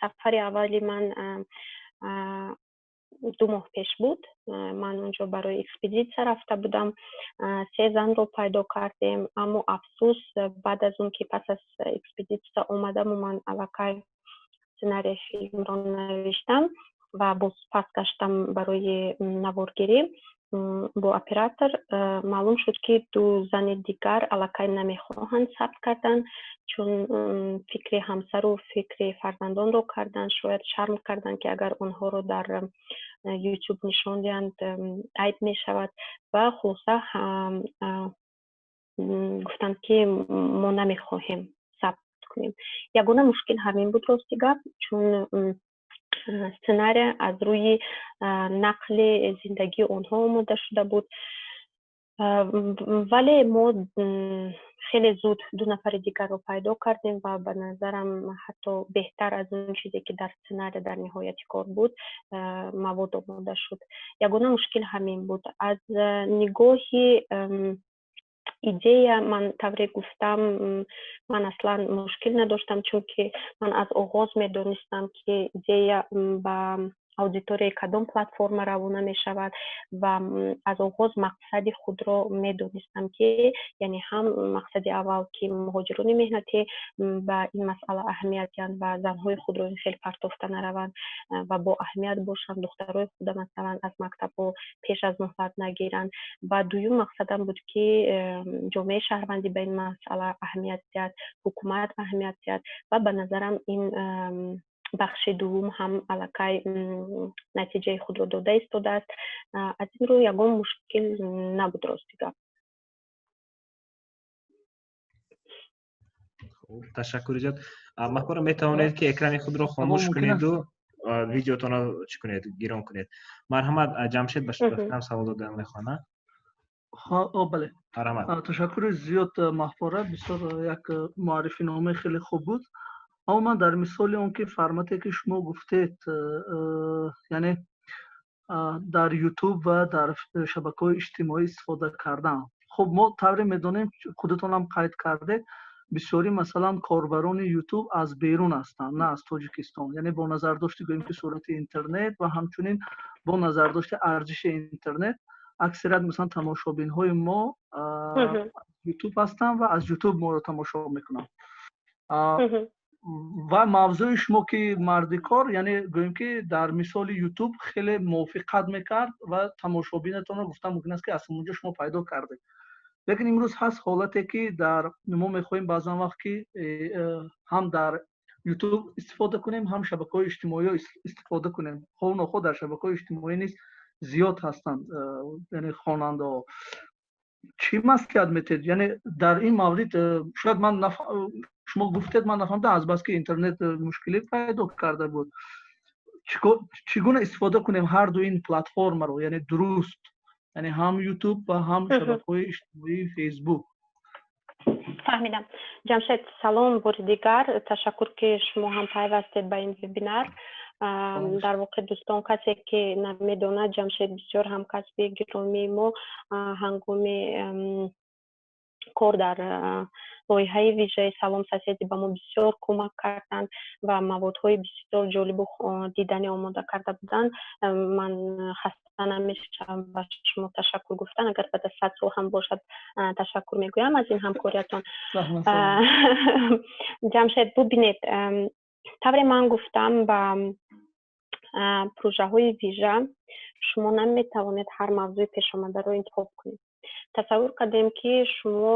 сафари аввали ман 2 моҳ пеш буд. Ман унҷо барои экспедитсия рафта будам, се занро пайдо кардем, аммо афсӯс, баъд аз он ки пас аз экспедитсия омадаму ман аллакай сценарияи филмро навиштам ва боз пас гаштам барои наворгирӣ бо оператор, маълум шуд, ки ду зани дигар аллакай намехоҳанд сабт кардан, чун фикри ҳамсару фикри фарзандонро карданд, шояд шарм карданд, ки агар онҳоро дар Ютуб нишон диҳанд, айб мешавад. Ва хулоса гуфтанд, ки мо намехоҳем сабт кунем. Ягона мушкил ҳамин буд, рости гап, чун сценария аз рӯи нақли зиндагии онҳо омода шуда буд. Вале мо хеле зуд ду нафари дигарро пайдо кардем ва ба назарам ҳатто беҳтар аз он чизе, ки дар сценария дар ниҳояти кор буд, мавод омода шуд. Ягона мушкил ҳамин буд. Аз нигоҳи идея, ман тавре гуфтам, ман аслан мушкил надоштам, чунки ман аз оғоз медонистам, ки идея ба аудиторияи кадом платформа равона мешавад, ва аз оғоз мақсади худро медонистам, ки яъне ҳам мақсади аввал, ки муҳоҷирони меҳнатӣ ба ин масъала аҳамият диҳанд ва занҳои худро ин хел партофта нараванд ва бо аҳамият бошанд, духтарои худа, масалан, аз мактабҳо пеш аз муҳлат нагиранд, ва дуюм мақсадам буд, ки ҷомеаи шаҳрвандӣ ба ин масъала аҳамият диҳад, ҳукумат аҳамият диҳад, ва ба назарам ин бахши дуввум ҳам аллакай натиҷаи худро дода истодааст. Аз ин рӯ ягон мушкил набуд, рости гап. Ташаккури зиёд. Маҳпора, метавонед, ки экрани худро хомӯш кунеду видеотонро чӣ кунед, гирон кунед. Марҳамат, Ҷамшед ба шумо савол додан мехоҳад. Бале. Марҳамат. Ташаккури зиёд, Маҳпора, бисёр як муаррифиномаи хеле хуб буд. Аммо ман дар мисоли он ки формате, ки шумо гуфтед, яъне дар Ютуб ва дар шабакаҳои иҷтимоӣ истифода кардан, хуб, мо тавре медонем, худатонам қайд кардед, бисёри, масалан, корбарони Ютуб аз берун ҳастанд, на аз Тоҷикистон, яъне бо назардошти, гӯем ки, суръати интернет ва ҳамчунин бо назардошти арзиши интернет, аксарият, масалан, тамошобинҳои мо Ютуб ҳастанд ва аз Ютуб моро тамошо мекунанд. Ва мавзӯи шумо, ки мардикор, яъне гӯем ки дар мисоли Ютуб хеле мувофиқат мекард ва тамошобинатонро, гуфтан мумкин аст, ки аз ҳамонҷо шумо пайдо кардед. Лекин имрӯз ҳаст ҳолате, ки дар мо мехоҳем баъзан вақт, ки ҳам дар Ютуб истифода кунем, ҳам шабакаҳои иҷтимоиро истифода кунем. Хоҳу нохоҳ дар шабакаҳои иҷтимоӣ низ зиёд ҳастанд, яъне хонандаҳо. Чӣ маслиҳат метиҳед? Яъне дар ин маврид шояд ман, шумо гуфтед, ман нафаҳмидам, азбаски интернет мушкилӣ пайдо карда буд, чӣ гуна истифода кунем ҳар ду ин платформаро, яъне дуруст, яъне ҳам Ютуб ва ҳам шабакаҳои иҷтимоии Фейсбук? Фаҳмидам. Ҷамшед, салом бори дигар, ташаккур, ки шумо ҳам пайвастед ба ин вебинар. Дар воқеъ, дӯстон, касе ки намедонад, Ҷамшед бисёр ҳамкасби гиромии мо ҳангоми кор дар лоиҳаи вижаи «Салом соседи» ба мо бисёр кӯмак карданд ва маводҳои бисёр ҷолибу диданӣ омода карда буданд. Ман хаста намешавам ба шумо ташаккур гуфтан, агар баъд аз 100 сол ҳам бошад, ташаккур мегӯям аз ин ҳамкориятон. Ҷамшед, бубинед, тавре ман гуфтам, ба прӯжаҳои вижа шумо наметавонед ҳар мавзӯи пешомадаро интихоб кунед. Тасаввур кардем, ки шумо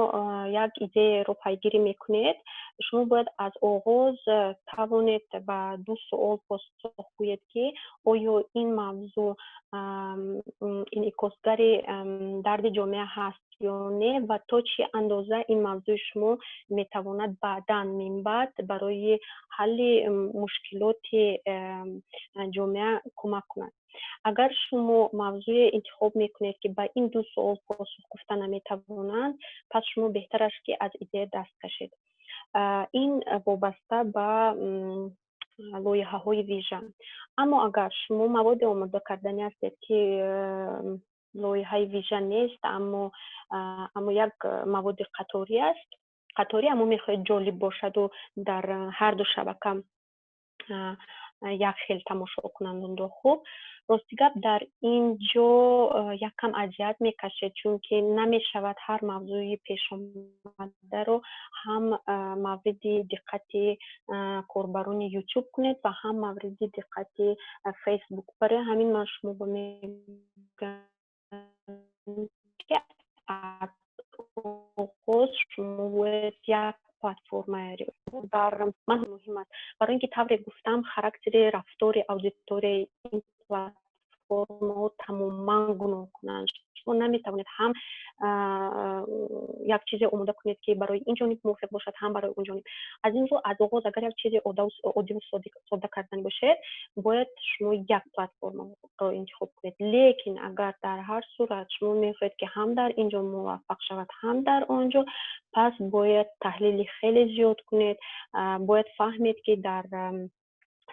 як идеяро пайгирӣ мекунед. Шумо бояд аз оғоз тавонед ба ду суол посух гӯед, ки оё ин мавзӯъ инъикосгари дарди ҷомеа ҳаст ё не ва то чӣ андоза ин мавзӯи шумо метавонад баъдан, минбаъд барои ҳалли мушкилоти ҷомеа кӯмак кунад. Агар шумо мавзӯе интихоб мекунед, ки ба ин ду суол посух гуфта наметавонанд, пас шумо беҳтар аст, ки аз идея даст кашед. Ин вобаста ба лоиҳаҳои вижа. Аммо агар шумо маводе омода карданӣ ҳастед, ки лоиҳаи вижа нест, аммо як маводи қаторӣ аст, қаторӣ, аммо мехоҳед ҷолиб бошаду дар ҳар ду шабака як хел тамошо кунанд онро, хуб, рости гап, дар ин ҷо як кам азият мекашед, чунки намешавад ҳар мавзӯи пешомадаро ҳам мавриди диққати корбарони Ютуб кунед ва ҳам мавриди диққати Фейсбук. Барои ҳамин ман шумо мегӯям, ки аз оғоз шумо бояд як платформа бар ман муҳим аст, барои ин ки, тавре гуфтам, характери рафтори аудиторияи ин платформа платформаҳо тамоман гуногунанд. Шумо наметавонед ҳам як чизе омода кунед, ки барои ин ҷониб мувофиқ бошад, ҳам барои он ҷониб. Аз ин рӯ, аз оғоз агар як чизи оддиву содда карданӣ бошед, бояд шумо як платформаро интихоб кунед. Лекин агар дар ҳар сурат шумо мехоҳед, ки ҳам дар ин ҷо муваффақ шавад, ҳам дар он ҷо, пас бояд таҳлили хеле зиёд кунед. Бояд фаҳмед, ки дар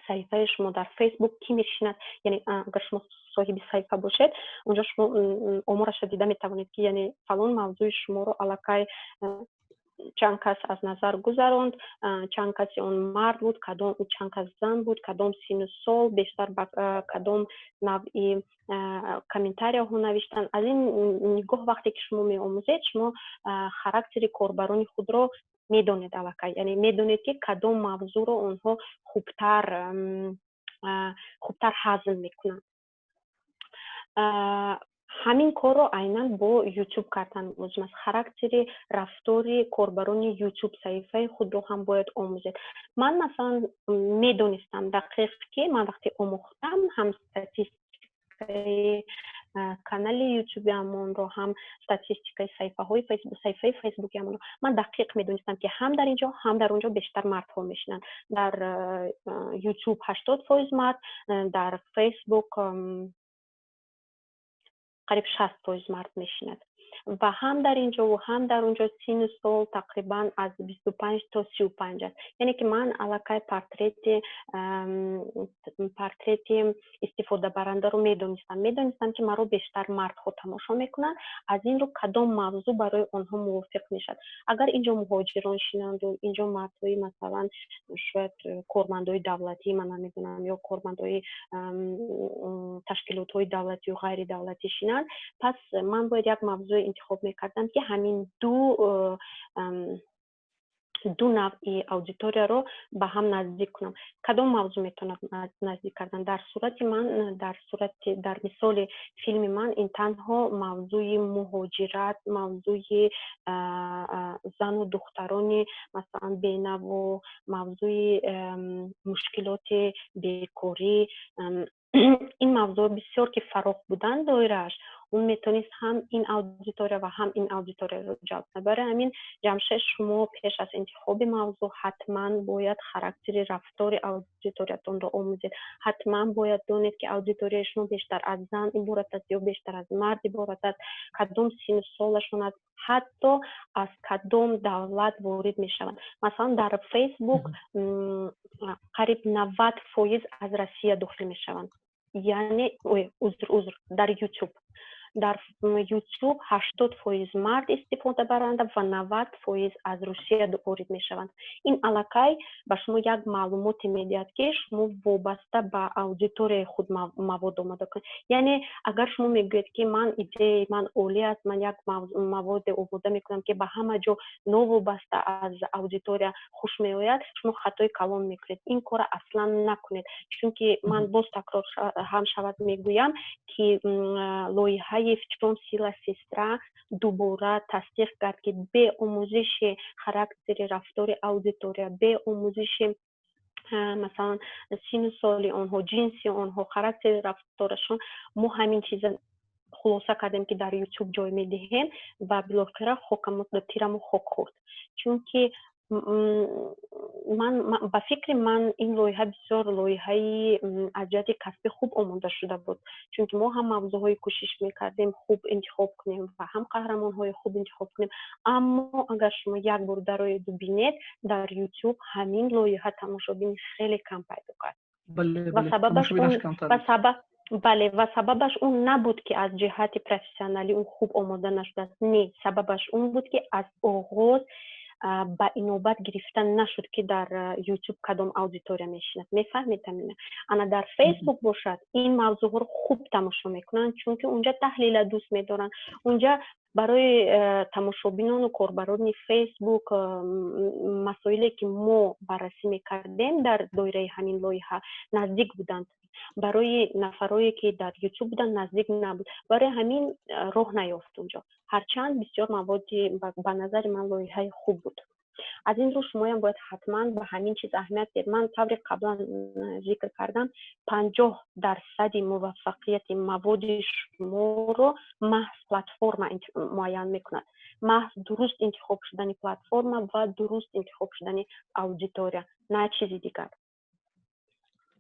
саҳифаи шумо дар Фейсбук кӣ мешинад. Яъне агар шумо соҳиби саҳифа бошед, онҷо шумо омораша дида метавонед, ки яъне фалон мавзӯи шуморо аллакай чанд кас аз назар гузаронд, чанд каси он мард буд, кадом, чанд кас зан буд, кадом синну сол, бештар ба кадом навъи комментарияҳо навиштанд. Аз ин нигоҳ, вақте ки шумо меомӯзед, шумо характери корбарони худро медонед аллакай, яъне медонед, ки кадом мавзӯъро онҳо хубтар ҳазм мекунанд. Ҳамин корро айнан бо Ютуб кардан лозим аст. Характери рафтори корбарони Ютуб саҳифаи худро ҳам бояд омӯзед. Ман, масалан, медонистам дақиқ, ки ман вақте омӯхтам ҳам статистикаи канали Ютубиамонро, ҳам статистикаи саҳифаҳои саҳифаи Фейсбукиамонро, ман дақиқ медонистам, ки ҳам дар ин ҷо, ҳам дар он ҷо бештар мардҳо мешинанд. Дар Ютуб 80% мард, дар Фейсбук қариб 60% мард мешинад. Ва ҳам дар ин ҷову ҳам дар он ҷо синну сол тақрибан аз 25 то 35 аст. Яъне ки ман аллакай портрети истифодабарандаро медонистам. Медонистам, ки маро бештар мардҳо тамошо мекунанд. Аз ин рӯ, кадом мавзӯъ барои онҳо мувофиқ мешавад? Агар ин ҷо муҳоҷирон шинанду ин ҷо мардҳои, масалан, шояд кормандои давлатӣ, ман намедонам, ё кормандои ташкилотҳои давлатию ғайридавлатӣ шинанд, пас ман бояд як мавзӯе интихоб мекардам, ки ҳамин ду навъи аудиторияро ба ҳам наздик кунам. Кадом мавзӯъ метавонад наздик кардан? Дар сурати ман, дар сурати, дар мисоли филми ман, ин танҳо мавзӯи муҳоҷират, мавзӯи зану духтарони, масалан, бенаво, мавзӯи мушкилоти бекорӣ. Ин мавзӯъ бисёр ки фарох буданд доирааш, он метавонист ҳам ин аудитория ва ҳам ин аудиторияро ҷалб кунад. Барои ҳамин, Ҷамшед, шумо пеш аз интихоби мавзӯъ ҳатман бояд характери рафтори аудиториятонро омӯзед. Ҳатман бояд донед, ки аудиторияи шумо бештар аз зан иборат аст ё бештар аз мард иборат аст, кадом синну солашон аст, ҳатто аз кадом давлат ворид мешаванд. Масалан, дар Фейсбук қариб 90% аз Россия дохил мешаванд. Яъне, узр, узр, дар Ютуб, дар Ютуб 80% мард истифодабаранда ва 90% аз Русия ворид мешаванд. Ин аллакай ба шумо як маълумоте медиҳад, ки шумо вобаста ба аудиторияи худ мавод омода кунед. Яъне агар шумо мегӯед, ки ман идеяи ман олӣ аст, ман як маводе омода мекунам, ки ба ҳама ҷо новобаста аз аудитория хуш меояд, шумо хатои калон мекунед. Ин корро аслан накунед, чунки ман боз такрор ҳам шавад мегӯям, ки лоиҳаи «В чём сила сестра» дубора тасдиқ кард, ки бе омӯзиши характери рафтори аудитория, бе омӯзиши, масалан, синну соли онҳо, ҷинси онҳо, характери рафторашон, мо ҳамин чиза хулоса кардем, ки дар Ютуб ҷой медиҳем, ва билохира тирамо хок хӯрд. Чунки ман, ба фикри ман, ин лоиҳа бисёр лоиҳаи аз ҷиҳати касбӣ хуб омода шуда буд, чунки мо ҳам мавзӯъҳои кӯшиш мекардем хуб интихоб кунем ва ҳам қаҳрамонҳои хуб интихоб кунем. Аммо агар шумо як бор дароеду бинед, дар Ютуб ҳамин лоиҳа тамошобини хеле кам пайдо кард. Бале, ва сабабаш он набуд, ки аз ҷиҳати профессионалӣ он хуб омода нашудааст. Не, сабабаш он буд, ки аз оғоз ба инобат гирифта нашуд, ки дар Ютуб кадом аудитория мешинад. Мефаҳмед, Тамина? Ана дар Фейсбук бошад, ин мавзӯъҳоро хуб тамошо мекунанд, чунки унҷа таҳлила дӯст медоранд. Унҷа барои тамошобинону корбарони Фейсбук масоиле, ки мо баррасӣ мекардем дар доираи ҳамин лоиҳа, наздик буданд. Барои нафарое, ки дар Ютуб буданд, наздик набуд. Барои ҳамин роҳ наёфт унҷо, ҳарчанд бисёр маводи, ба назари ман, лоиҳаи хуб буд. Аз ин рӯ шумоям бояд ҳатман ба ҳамин чиз аҳамият диҳед. Ман тавре қаблан зикр кардам, 50% муваффақияти маводи шуморо маҳз платформа муайян мекунад, маҳз дуруст интихоб шудани платформа ва дуруст интихоб шудани аудитория, на чизи дигар.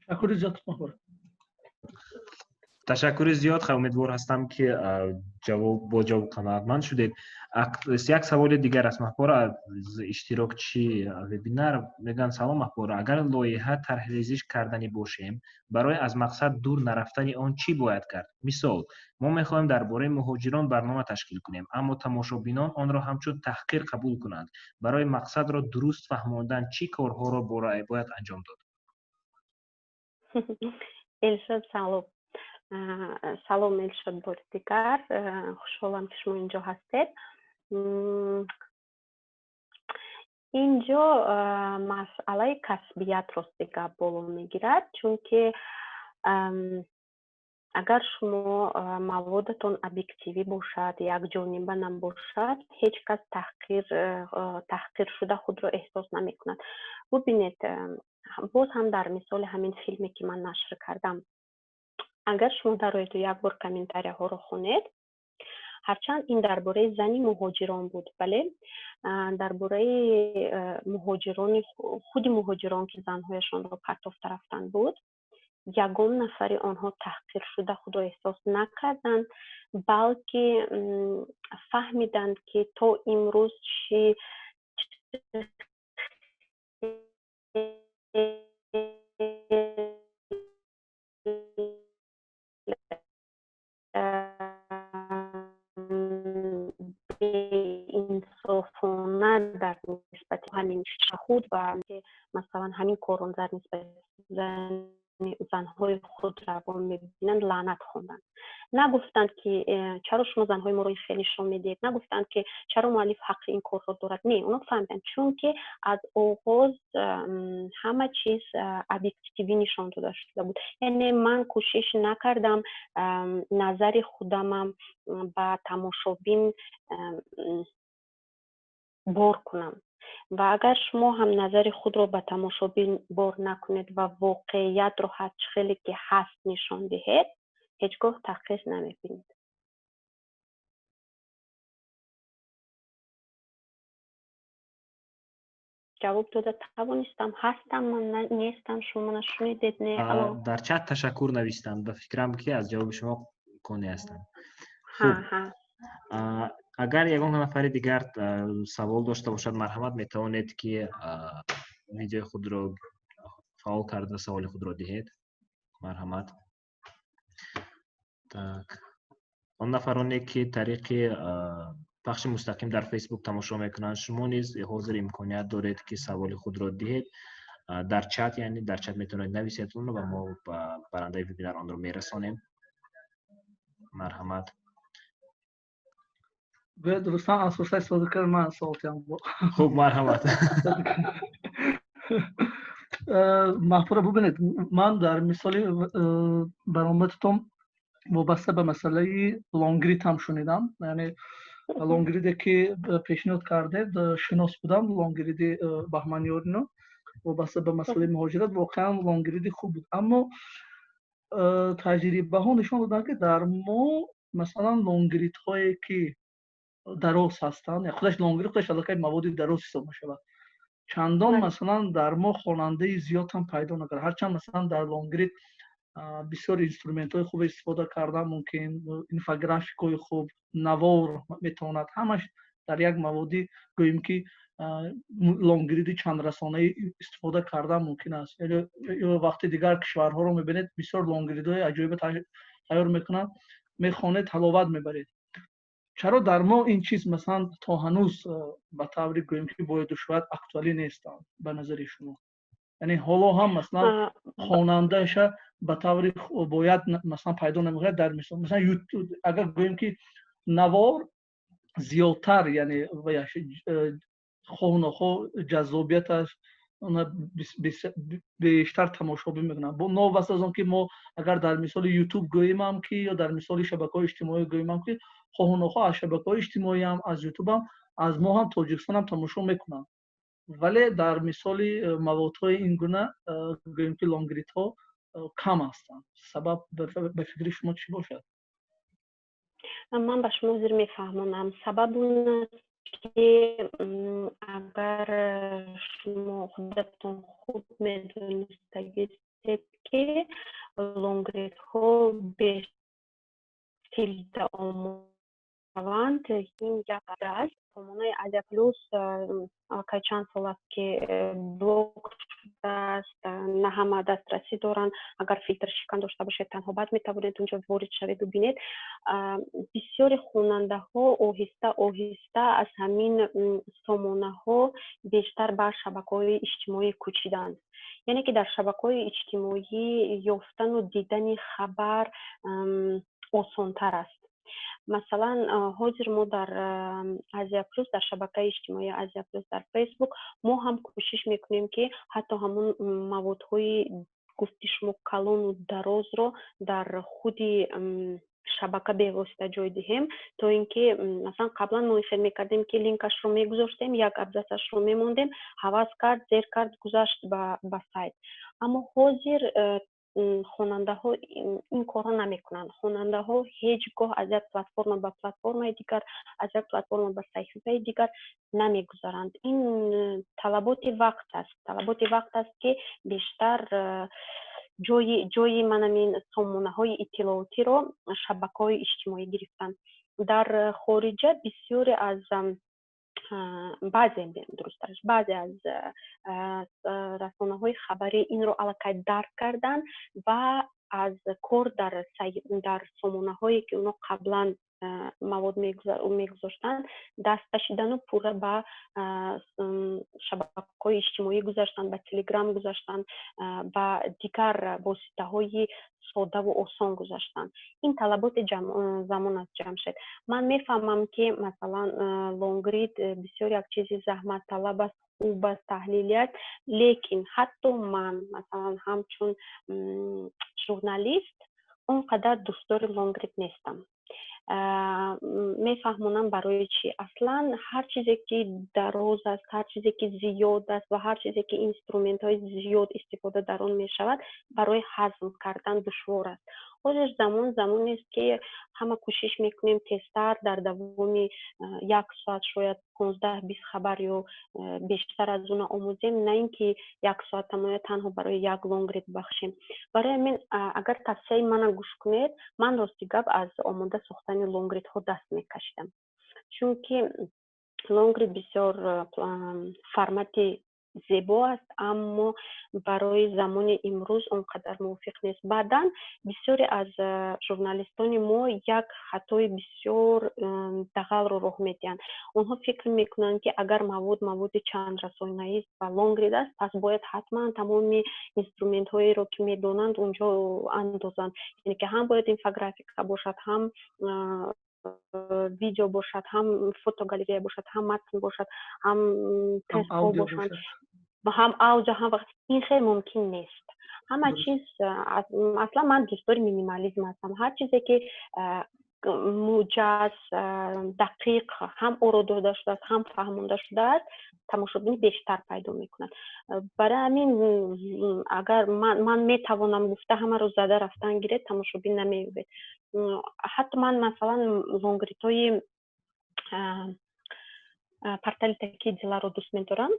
Ташаккури зиёд, Маҳпора. Ташаккури зиёд. Умедвор ҳастам, ки бо ҷавоб қаноатманд шудед. Як саволи дигар аст, Маҳпора, аз иштирокчии вебинар. Мегӯянд: «Салом, Маҳпора, агар лоиҳа тарҳрезиш карданӣ бошем, барои аз мақсад дур нарафтани он чӣ бояд кард? Мисол, мо мехоҳем дар бораи муҳоҷирон барнома ташкил кунем, аммо тамошобинон онро ҳамчун таҳқир қабул кунанд. Барои мақсадро дуруст фаҳмондан чӣ корҳоро бояд анҷом дод?» Элшод, салом. Салом, Элшод, бори дигар хушҳолам, ки шумо инҷо ҳастед. Инҷо масъалаи касбият рости гап боло мегирад, чунки агар шумо маводатон объективӣ бошад, якҷониба набошад, ҳеҷ кас таҳқиршуда худро эҳсос намекунад. Бубинед, боз ҳам дар мисоли ҳамин филме, ки ман нашр кардам, агар шумо дароеду як бор комментарияҳоро хонед, ҳарчанд ин дар бораи зани муҳоҷирон буд, бале, дар бораи муҳоҷирони, худи муҳоҷирон, ки занҳояшонро партофта рафтанд, буд, ягон нафари онҳо таҳқиршуда худро эҳсос накарданд, балки фаҳмиданд, ки то имрӯз чӣ беинсофона дар нисбати ҳамин худ ва масалан ҳамин корро дар нисбати занҳои худ раво мебинанд, лаънат хонданд. Нагуфтанд, ки чаро шумо занҳои моро ин хел нишон медиҳед, нагуфтанд, ки чаро муаллиф ҳаққи ин корро дорад. Не, онҳо фаҳмиданд, чунки аз оғоз ҳама чиз объективӣ нишон дода шуда буд. Яъне ман кӯшиш накардам назари худамам ба тамошобин бор кунам. Ва агар шумо ҳам назари худро ба тамошобин бор накунед ва воқеиятро ҳар чӣ хеле ки ҳаст нишон диҳед, ҳеҷ гоҳ таҳқир намебинед. Ҷавоб дода тавонистам? Ҳастам ман, нестам? Шумо мана шунидед, не? Дар чат ташаккур навистанд. Ба фикрам, ки аз ҷавоби шумо қонеъ ҳастанд. Хуб, агар ягон нафари дигар савол дошта бошад, марҳамат, метавонед, ки видеои худро фаъол карда, саволи худро диҳед. Марҳамат. Так, он нафароне, ки тариқи пахши мустақим дар Фейсбук тамошо мекунанд, шумо низ ҳозир имконият доред, ки саволи худро диҳед дар чат, яъне дар чат метавонед нависед онро ва мо ба барандаи вебинар онро мерасонем. Марҳамат. Рустам, аз фурсат истифода кард, ман савол тиям. Хуб, марҳамат. Маҳпура, бубинед, ман дар мисоли баромадатон вобаста ба масъалаи лонгрид ҳам шунидам, яъне лонгриде, ки пешниҳод кардед, шинос будам лонгриди Баҳманёрино вобаста ба масъалаи муҳоҷират. Воқеан лонгриди хуб буд, аммо таҷрибаҳо нишон доданд, ки дар мо масалан лонгридҳое, ки дароз ҳастанд, худаш лонгрид худаш аллакай маводи дароз ҳисоб мешавад, чандон масалан дар мо хонандаи зиёд ҳам пайдо накард. Ҳарчанд масалан дар лонгрид бисёр инструментҳои хуб истифода кардан мумкин, инфографикҳои хуб, навор метавонад, ҳамаш дар як маводи, гӯем ки, лонгриди чандрасонаӣ истифода кардан мумкин аст. Ё вақти дигар кишварҳоро мебинед, бисёр лонгридҳои аҷоибе тайёр мекунанд, мехонед, ҳаловат мебаред. Чаро дар мо ин чиз масалан то ҳанӯз ба таври, гӯем ки, бояду шояд актуалӣ нестанд ба назари шумо? Яъне ҳоло ҳам масалан хонандаша ба таври бояд масалан пайдо намекунад. Дар мисол, масалан, агар гӯем ки навор зиёдтар, яъне хоҳу нохоҳ ҷаззобияташ бештар тамошобин мекунанд, новобаста аз он ки мо агар дар мисоли Ютуб гӯемам ки ё дар мисоли шабакаҳои иҷтимоӣ гӯемам ки, хоҳу нохоҳ аз шабакаҳои иҷтимоиам, аз Ютубам, аз мо ҳам, Тоҷикистонам тамошо мекунанд. Вале дар мисоли маводҳои ин гуна, гӯем ки лонгридҳо кам ҳастанд. Сабаб ба фикри шумо чӣ бошад? Ман ба шумо ҳозир мефаҳмонам. Сабаб он аст, ки агар шумо худатон хуб медонистагистед, ки лонгридҳо бефилтр омодашаванд, ин як аст. Сомонаи Азия Плюс аллакай чанд сол аст, ки блок шудааст, на ҳама дастрасӣ доранд. Агар филтршикан дошта бошед, танҳо баъд метавонед унҷо ворид шаведу бинед. Бисёри хонандаҳо оҳиста оҳиста аз ҳамин сомонаҳо бештар ба шабакаҳои иҷтимоӣ кӯчиданд, яъне ки дар шабакаҳои иҷтимоӣ ёфтану дидани хабар осонтар аст. Масалан, ҳозир мо дар Азия Плюс, дар шабакаи иҷтимоии Азия Плюс дар Фейсбук, мо ҳам кӯшиш мекунем, ки ҳатто ҳамун маводҳои гуфти шумо калону дарозро дар худи шабака бевосита ҷой диҳем, то ин ки, масалан, қаблан мо ин хел мекардем, ки линкашро мегузоштем, як абзацашро мемондем, ҳавас кард, зер кард, гузашт ба сайт. Аммо ҳозир хонандаҳо ин корро намекунанд. Хонандаҳо ҳеҷ гоҳ аз як платформа ба платформаи дигар, аз як платформа ба саҳифаи дигар намегузаранд. Ин талаботи вақт аст, талаботи вақт аст, ки бештар ҷои манамин сомонаҳои иттилоотиро шабакаҳои иҷтимоӣ гирифтанд. Дар хориҷа бисёре аз, баъзе, дурусттараш, баъзе аз расонаҳои хабарӣ инро аллакай дарк карданд ва аз кор дар сомонаҳое, ки онҳо қаблан мавод мегузоштанд, даст кашидану пурра ба шабакаҳои иҷтимоӣ гузаштанд, ба Телеграм гузаштанд, ба дигар воситаҳои содаву осон гузаштанд. Ин талаботи замон аст, Ҷамшед. Ман мефаҳмам, ки, масалан, лонгрид бисёр як чизи заҳматталаб аст, хуб аст, таҳлилӣ аст, лекин ҳатто ман, масалан, ҳамчун журналист он қадар дӯстдори лонгрид нестам. Мефаҳмонам барои чӣ. Аслан ҳар чизе ки дароз аст, ҳар чизе ки зиёд аст ва ҳар чизе ки инструментҳои зиёд истифода дар он мешавад, барои ҳазм кардан душвор аст. Ҳозир замон замонест, ки ҳама кӯшиш мекунем тезтар, дар давоми як соат шояд 15-20 хабар ё бештар аз она омӯзем, на ин ки як соат тамоя танҳо барои як лонгрид бахшем. Барои ҳамин, агар тавсияи мана гӯш кунед, ман, рости гап, аз омода сохтани лонгридҳо даст мекашидам, чунки лонгрид бисёр формати зебо аст, аммо барои замони имрӯз он қадар мувофиқ нест. Баъдан бисёре аз журналистони мо як хатои бисёр дағалро роҳ медиҳанд. Онҳо фикр мекунанд, ки агар мавод маводи чандрасонаист ва лонгрид аст, пас бояд ҳатман тамоми инструментҳоеро, ки медонанд, унҷо андозанд, яъне ки ҳам бояд инфографика бошад, ҳам видео бошад, ҳам фотогалерея бошад, ҳам матн бошад, ҳам тестҳо бошанд, ҳам аудио, ҳам. Ин хеле мумкин нест. Ҳама чиз, аслан ман дӯстдори минимализм ҳастам. Ҳар чизе ки муҷаз, дақиқ ҳам оро дода шудааст, ҳам фаҳмонда шудааст, тамошобини бештар пайдо мекунад. Барои ҳамин, агар ман метавонам гуфта, ҳамаро зада рафтан гиред, тамошобин намеёбед. Ҳатто ман, масалан, лонгридҳои портали Такие деларо дӯст медорам.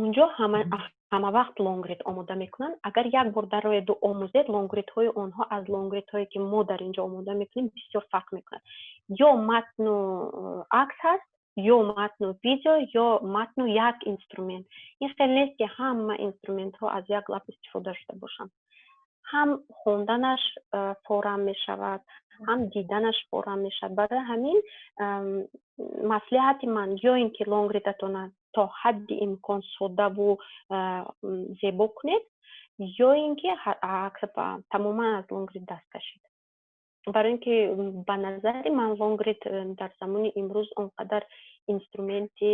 Унҷо ҳама вақт лонгрид омода мекунанд. Агар як бор дароеду омӯзед, лонгридҳои онҳо аз лонгридҳое, ки мо дар инҷо омода мекунем, бисёр фарқ мекунад. Ё матну акс ҳаст, ё матну видео, ё матну як инструмент. Ин хел нест, ки ҳама инструментҳо аз як лаб истифода шуда бошанд. Ҳам хонданаш форам мешавад, ҳам диданаш форам мешавад. Барои ҳамин, маслиҳати ман: ё ин ки лонгридатона то ҳадди имкон содаву зебо кунед, ё ин ки тамоман аз лонгрид даст кашед, барои ин ки ба назари ман лонгрид дар замони имрӯз он қадар инструменти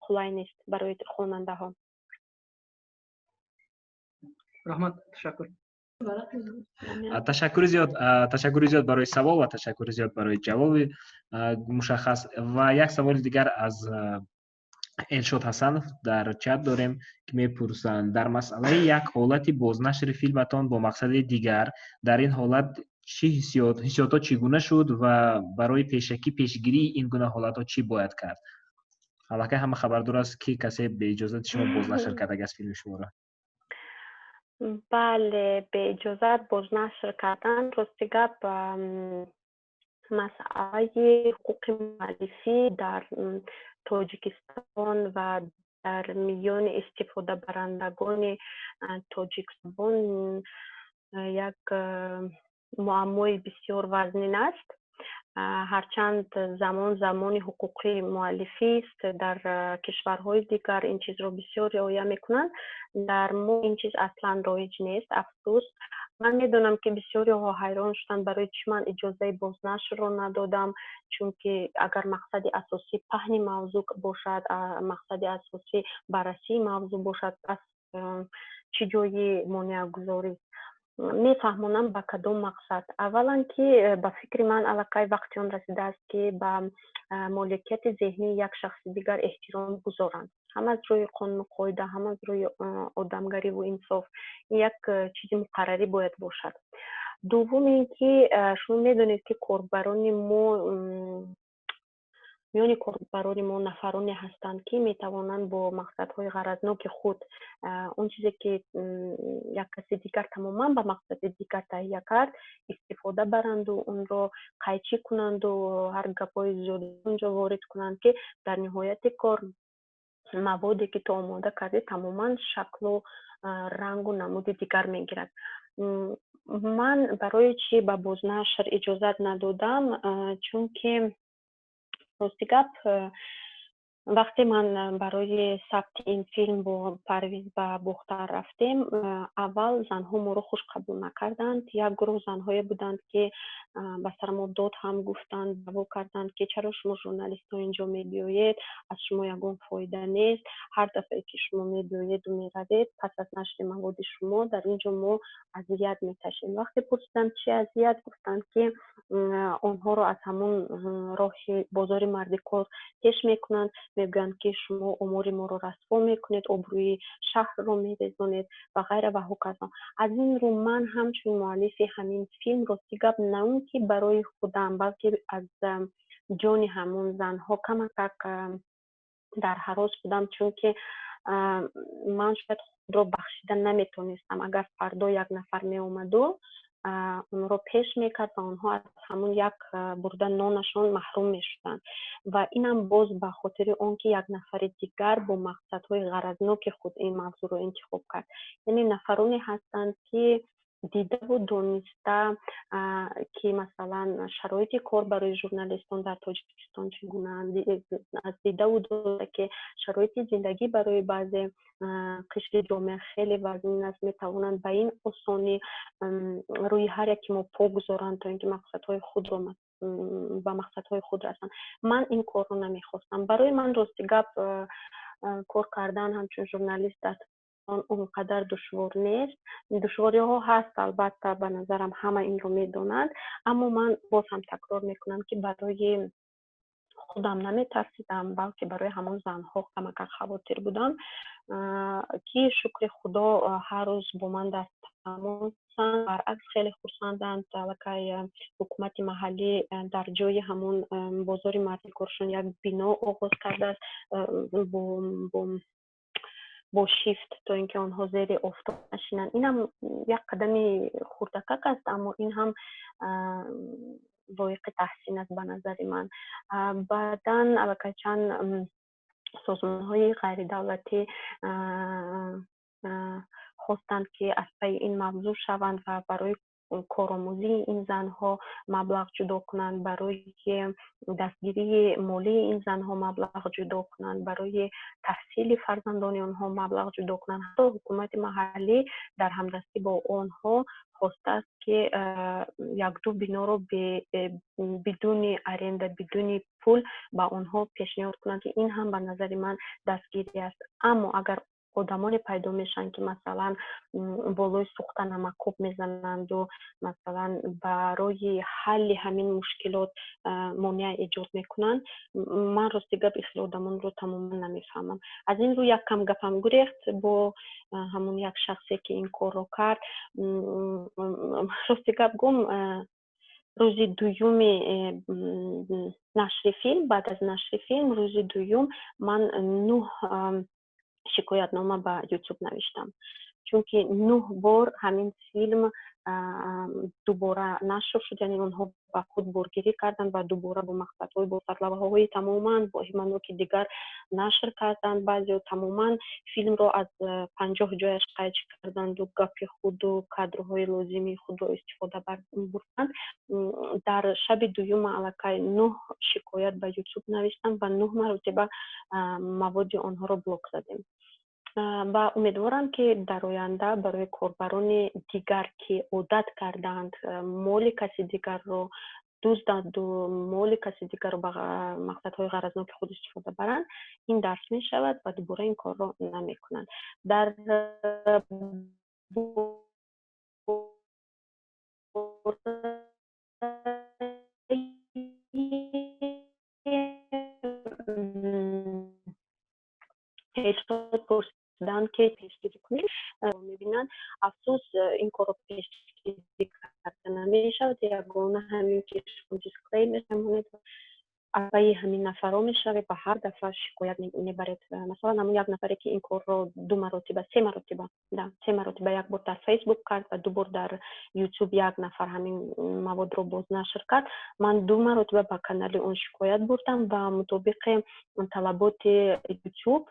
қулай нест барои хонандаҳо. Раҳмат, ташаккур. Ташаккури зиёд, ташаккури зиёд барои савол ва ташаккури зиёд барои ҷавоби мушаххас. Ва як саволи дигар аз Элшод Ҳасанов дар чат дорем, ки мепурсанд: дар масъалаи як ҳолати бознашри филматон бо мақсади дигар, дар ин ҳолат чӣ ҳиссиётҳо чӣ гуна шуд ва барои пешакӣ пешгирии ин гуна ҳолатҳо чӣ бояд кард? Аллакай ҳама хабардор аст, ки касе беиҷозати шумо бознашр кардагиаст филми шуморо. Бале, беиҷозат бознашр кардан, рости гап, масъалаи ҳуқуқи муаллифӣ дар Тоҷикистон ва дар миёни истифодабарандагони тоҷикзабон як муаммои бисёр вазнин аст. Ҳарчанд замон замони ҳуқуқи муаллифист, дар кишварҳои дигар ин чизро бисёр риоя мекунанд, дар мо ин чиз аслан роиҷ нест, афсӯс. Ман медонам, ки бисёриҳо ҳайрон шуданд, барои чӣ ман иҷозаи бознашрро надодам, чунки агар мақсади асосӣ паҳни мавзӯъ бошад, мақсади асосӣ баррасии мавзӯъ бошад, пас чӣ ҷои монеагузорист? Мефаҳмонам, ба кадом мақсад. Аввалан, ки ба фикри ман, аллакай вақти он расидааст, ки ба моликияти зеҳнии як шахси дигар эҳтиром гузоранд, ҳам аз рӯи қонуну қоида, ҳам аз рӯи одамгариву инсоф. Ин як чизи муқаррарӣ бояд бошад. Дуввум ин ки шумо медонед, ки корбарони мо, миёни корбарони мо нафароне ҳастанд, ки метавонанд бо мақсадҳои ғаразноки худ он чизе, ки як каси дигар тамоман ба мақсади дигар таҳия кард, истифода баранду онро қайчӣ кунанду ҳар гапҳои зиёд онҷо ворид кунанд, ки дар ниҳояти кор маводе, ки ту омода кардӣ, тамоман шаклу рангу намуди дигар мегирад. Ман барои чӣ ба бознашр иҷозат надодам? Чунки, рости гап, вақте ман барои сабти ин филм бо Парвиз ба Бохтар рафтем, аввал занҳо моро хуш қабул накарданд. Як гурӯҳ занҳое буданд, ки ба сари мо дод ҳам гуфтанд, даъво карданд, ки чаро шумо журналистҳо инҷо мебиёед, аз шумо ягон фоида нест, ҳар дафъае ки шумо мебиёеду меравед, пас аз нашри маводи шумо дар ин ҷо мо азият мекашем. Вақте пурсидам, чӣ азият, гуфтанд, ки онҳоро аз ҳамон роҳи бозори мардикор пеш мекунанд, мегӯянд, ки шумо омори моро расво мекунед, обрӯи шаҳрро мерезонед ва ғайра ва ҳоказо. Аз ин рӯ ман ҳамчун муаллифи ҳамин филм, рости гап, на он ки барои худам, балки аз ҷони ҳамон занҳо камакак дар ҳарос будам, чунки ман шояд худро бахшида наметонистам, агар фардо як нафар меомаду онро пеш мекард ва онҳо аз ҳамон як бурда нонашон маҳрум мешуданд. Ва инам боз ба хотири он, ки як нафари дигар бо мақсадҳои ғаразноки худ ин мавзӯъро интихоб кард. Яъне нафароне ҳастанд, ки дидаву дониста, ки масалан шароити кор барои журналистон дар Тоҷикистон чӣ гунаанд, аз дидаву дониста, ки шароити зиндагӣ барои баъзе қишри ҷомеа хеле вазнин аст, метавонанд ба ин осонӣ рӯи ҳар яке мо по гузоранд, то ин ки мақсадҳои худро ба мақсадҳои худ расанд. Ман ин корро намехостам. Барои ман, рости гап, кор кардан ҳамчун журналист дар он қадар душвор нест. Душвориҳо ҳаст, албатта, ба назарам, ҳама инро медонанд, аммо ман боз ҳам такрор мекунам, ки барои худам наметарсидам, балки барои ҳамон занҳо камакак хавотир будам, ки, шукри Худо, ҳар рӯз бо ман дар тамосанд, баръакс, хеле хурсанданд. Аллакай ҳукумати маҳаллӣ дар ҷои ҳамон бозори мардикоршон як бино оғоз кардааст бо шифт, то ин ки онҳо зери офтоб нашинанд. Инам як қадами хурдакак аст, аммо ин ҳам лоиқи таҳсин аст, ба назари ман. Баъдан аллакай чанд созмонҳои ғайридавлатӣ хостанд, ки аз пайи ин мавзӯъ шаванд ва барои коромӯзии ин занҳо маблағ ҷудо кунанд, барои дастгирии молии ин занҳо маблағ ҷудо кунанд, барои таҳсили фарзандони онҳо маблағ ҷудо кунанд. Ҳатто ҳукумати маҳаллӣ дар ҳамдастӣ бо онҳо хостааст, ки якду биноро бидуни аренда, бидуни пул ба онҳо пешниҳод кунанд, ки ин ҳам ба назари ман дастгирӣ аст. Аммо агар Одамоне пайдо мешаванд, ки, масалан, болои сӯхта намакоб мезананду, масалан, барои ҳалли ҳамин мушкилот монеа эҷод мекунанд. Ман, рости гап, ин хел одамонро тамоман намефаҳмам. Аз ин рӯ як кам гапам гурехт бо ҳамон як шахсе, ки ин корро кард. Рости гап гум, рӯзи дуюми нашри филм, баъд аз нашри филм, рӯзи дуюм ман нӯҳ шикоятнома ба Ютуб навиштам, чунки нӯҳ бор ҳамин филм дубора нашр шуд, яъне онҳо ба худ боргирӣ карданд ва дубора бо мақсадҳои, бо сарлавҳаҳои тамоман воҳиманоки дигар нашр карданд. Баъзео тамоман филмро аз 50 ҷояш қайчи карданду гапи худу кадрҳои лозимии худро истифода бурданд. Дар шаби дуюм ман аллакай нӯҳ шикоят ба Ютуб навиштам ва нӯҳ маротиба маводи онҳоро блок задем. Ва умедворам, ки дар оянда барои корбарони дигар, ки одат кардаанд моли каси дигарро дузданду моли каси дигарро ба мақсадҳои ғаразноки худ истифода баранд, ин дарс мешавад ва дубора ин корро намекунанд. Дар пурсиданд, ки пешгирӣ кунем, мебинанд, афсӯс, ин корро пешгирӣ карда намешавад. Ягона ҳамин ки шумо дисклеймер мемонед, авваи ҳамин нафарро мешавед ва ҳар дафъа шикоят мебаред. Масалан, ҳамон як нафаре, ки ин корро ду маротиба, се маротиба, да, се маротиба, як бор дар Фейсбук кард ва ду бор дар Ютуб, як нафар ҳамин маводро бознашр кард. Ман ду маротиба ба канали он шикоят бурдам ва мутобиқи талаботи Ютуб,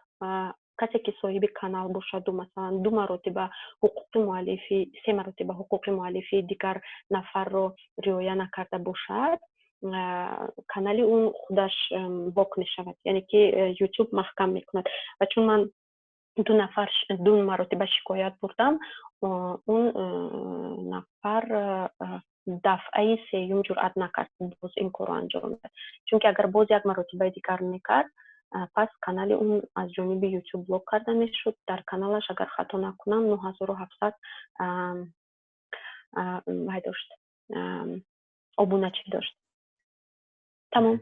касе ки соҳиби канал бошаду, масалан, ду маротиба ҳуқуқи муаллифӣ, се маротиба ҳуқуқи муаллифии дигар нафарро риоя накарда бошад, канали он худаш блок мешавад, яъне ки Ютуб маҳкам мекунад. Ва чун ман ду нафар ду маротиба шикоят бурдам, он нафар дафъаи сеюм ҷуръат накард боз ин корро анҷом диҳад, чунки агар боз як маротибаи дигар мекард, пас канали он аз ҷониби Ютуб блок карда мешуд. Дар каналаш, агар хато накунам, 9700 вай дошт, обуначӣ дошт. Тамом.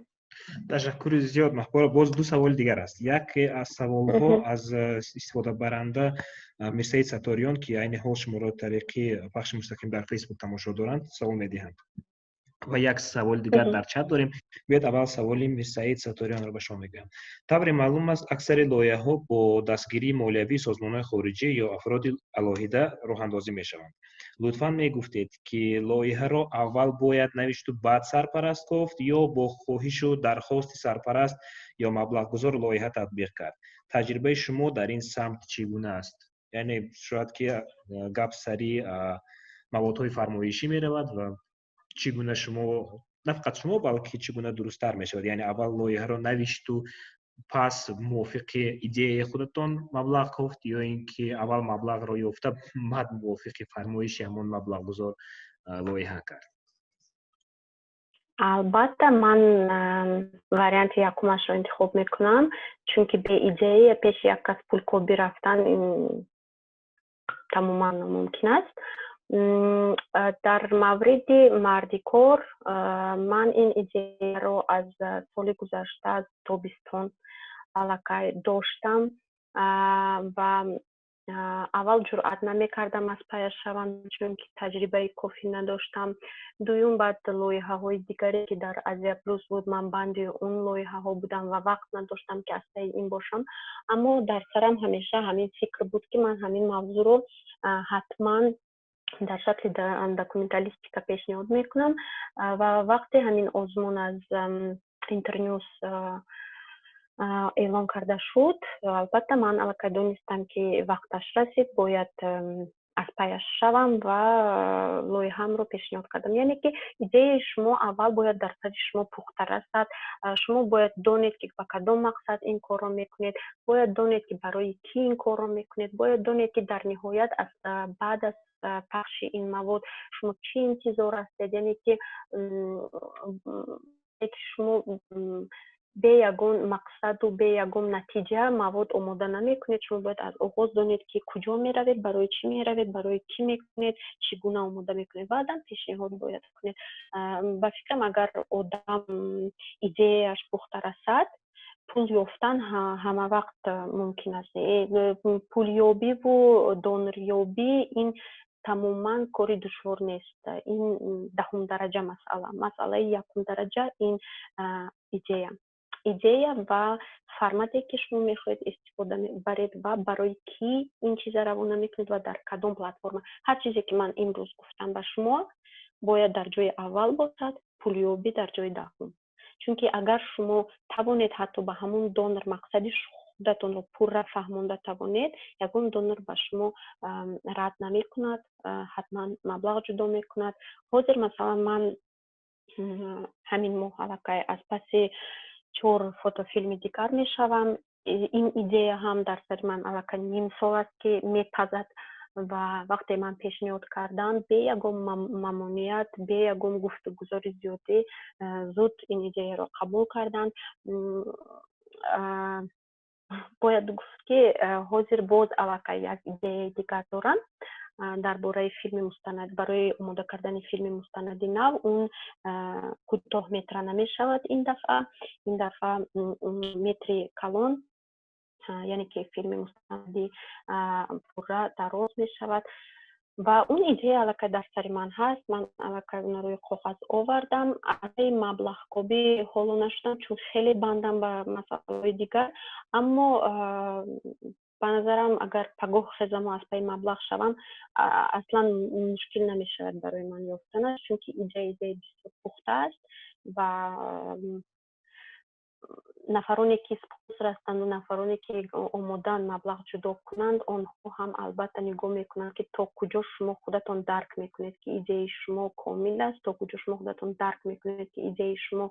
Ташаккури зиёд, Маҳпора. Боз ду саволи дигар аст. Яке аз саволҳо аз истифодабаранда Мирсаид Сатториён, ки айни ҳол шуморо тариқи пахши мустақим дар Фейсбук тамошо доранд, савол медиҳанд, ва як саволи дигар дар чат дорем. Биёед, аввал саволи Мирсаид Сатториёнро ба шумо мегӯям. Тавре маълум аст, аксари лоиҳаҳо бо дастгирии молиявии созмонҳои хориҷӣ ё афроди алоҳида роҳандозӣ мешаванд. Лутфан мегуфтед, ки лоиҳаро аввал бояд навишту баъд сарпараст кофт ё бо хоҳишу дархости сарпараст ё маблағгузор лоиҳа татбиқ кард? Таҷрибаи шумо дар ин самт чӣ гуна аст? Яъне шояд ки гап сари маводҳои фармоишӣ меравад ва чӣ гуна шумо, на фақат шумо, балки чӣ гуна дурусттар мешавад, яъне аввал лоиҳаро навишту пас мувофиқи идеяи худатон маблағ кофт ё ин ки аввал маблағро ёфта, баъд мувофиқи фармоиши ҳамон маблағгузор лоиҳа кард? Албатта, ман варианти якумашро интихоб мекунам, чунки бе идея пеши як кас пулкобӣ рафтан ин тамоман номумкин аст. Дар мавриди мардикор ман ин идеяро аз соли гузашта, аз тобистон аллакай доштам ва аввал ҷуръат намекардам аз паяш шавам, чунки таҷрибаи кофӣ надоштам. Дуюм, баъд лоиҳаҳои дигаре, ки дар Азия Плюс буд, ман банди он лоиҳаҳо будам ва вақт надоштам, ки аз таи ин бошам. Аммо дар сарам ҳамеша ҳамин фикр буд, ки ман ҳамин мавзӯъро ҳатман дар шакли документалистика пешниҳод мекунам. Ва вақте ҳамин озмун аз Интернюс эълон карда шуд, албатта, ман аллакай донистам, ки вақташ расид, бояд аз паяш шавам ва лоиҳаамро пешниҳод кардам. Яъне ки идеяи шумо аввал бояд дар сари шумо пухта расад. Шумо бояд донед, ки ба кадом мақсад ин корро мекунед, бояд донед, ки барои кӣ ин корро мекунед, бояд донед, ки дар ниҳоят баъд аз пахши ин мавод шумо чӣ интизор ҳастед. Яъне ки шумо Бе ягон мақсаду бе ягон натиҷа мавод омода намекунед. Шумо бояд аз оғоз донед, ки куҷо меравед, барои чӣ меравед, барои кӣ мекунед, чӣ гуна омода мекунед, баъдан пешниҳод бояд кунед. Ба фикрам, агар одам идеяаш пухта расад, пул ёфтан ҳама вақт мумкин аст. Пулёбиву донорёбӣ ин тамоман кори душвор нест, ин даҳумдараҷа масъала. Масъалаи якумдараҷа ин идея ва формате, ки шумо мехоҳед истифода баред ва барои кӣ ин чиза равона мекунед ва дар кадом платформа. Ҳар чизе, ки ман имрӯз гуфтам ба шумо, бояд дар ҷои аввал бошад, пулёбӣ дар ҷои даҳум. Чунки агар шумо тавонед ҳатто ба ҳамун донор мақсади худатонро пурра фаҳмонда тавонед, ягон донор ба шумо рад намекунад, ҳатман маблағ ҷудо мекунад. Ҳозир, масалан, ман ҳамин моҳ аллакай аз паси чор фотофилми дигар мешавам. Ин идея ҳам дар сари ман аллакай ним сол аст, ки мепазад, ва вақте ман пешниҳод кардам, бе ягон мамоният, бе ягон гуфтугузори зиёдӣ зуд ин идеяро қабул карданд. Бояд гуфт, ки ҳозир боз аллакай як идеяи дигар дорам дар бораи филми мустанад, барои омода кардани филми мустанади нав. Он кӯтоҳ метра намешавад ин дафъа, ин дафъа метри калон, яъне ки филми мустанади пурра дароз мешавад. Ва он идея аллакай дар сари ман ҳаст, ман аллакай онро рӯи коғаз овардам. Маблағкобӣ ҳоло нашудам, чун хеле бандам ба масъалаҳои дигар, аммо ба назарам, агар пагоҳ хезаму аз пайи маблағ шавам, аслан мушкил намешавад барои ман ёфтанаш, чунки идея идеяи бисёр пухта аст ва нафароне, ки спонсор ҳастанду нафароне, ки омодаанд маблағ ҷудо кунанд, онҳо ҳам албатта нигоҳ мекунанд, ки то куҷо шумо худатон дарк мекунед, ки идеяи шумо комил аст, то куҷо шумо худатон дарк мекунед, ки идеяи шумо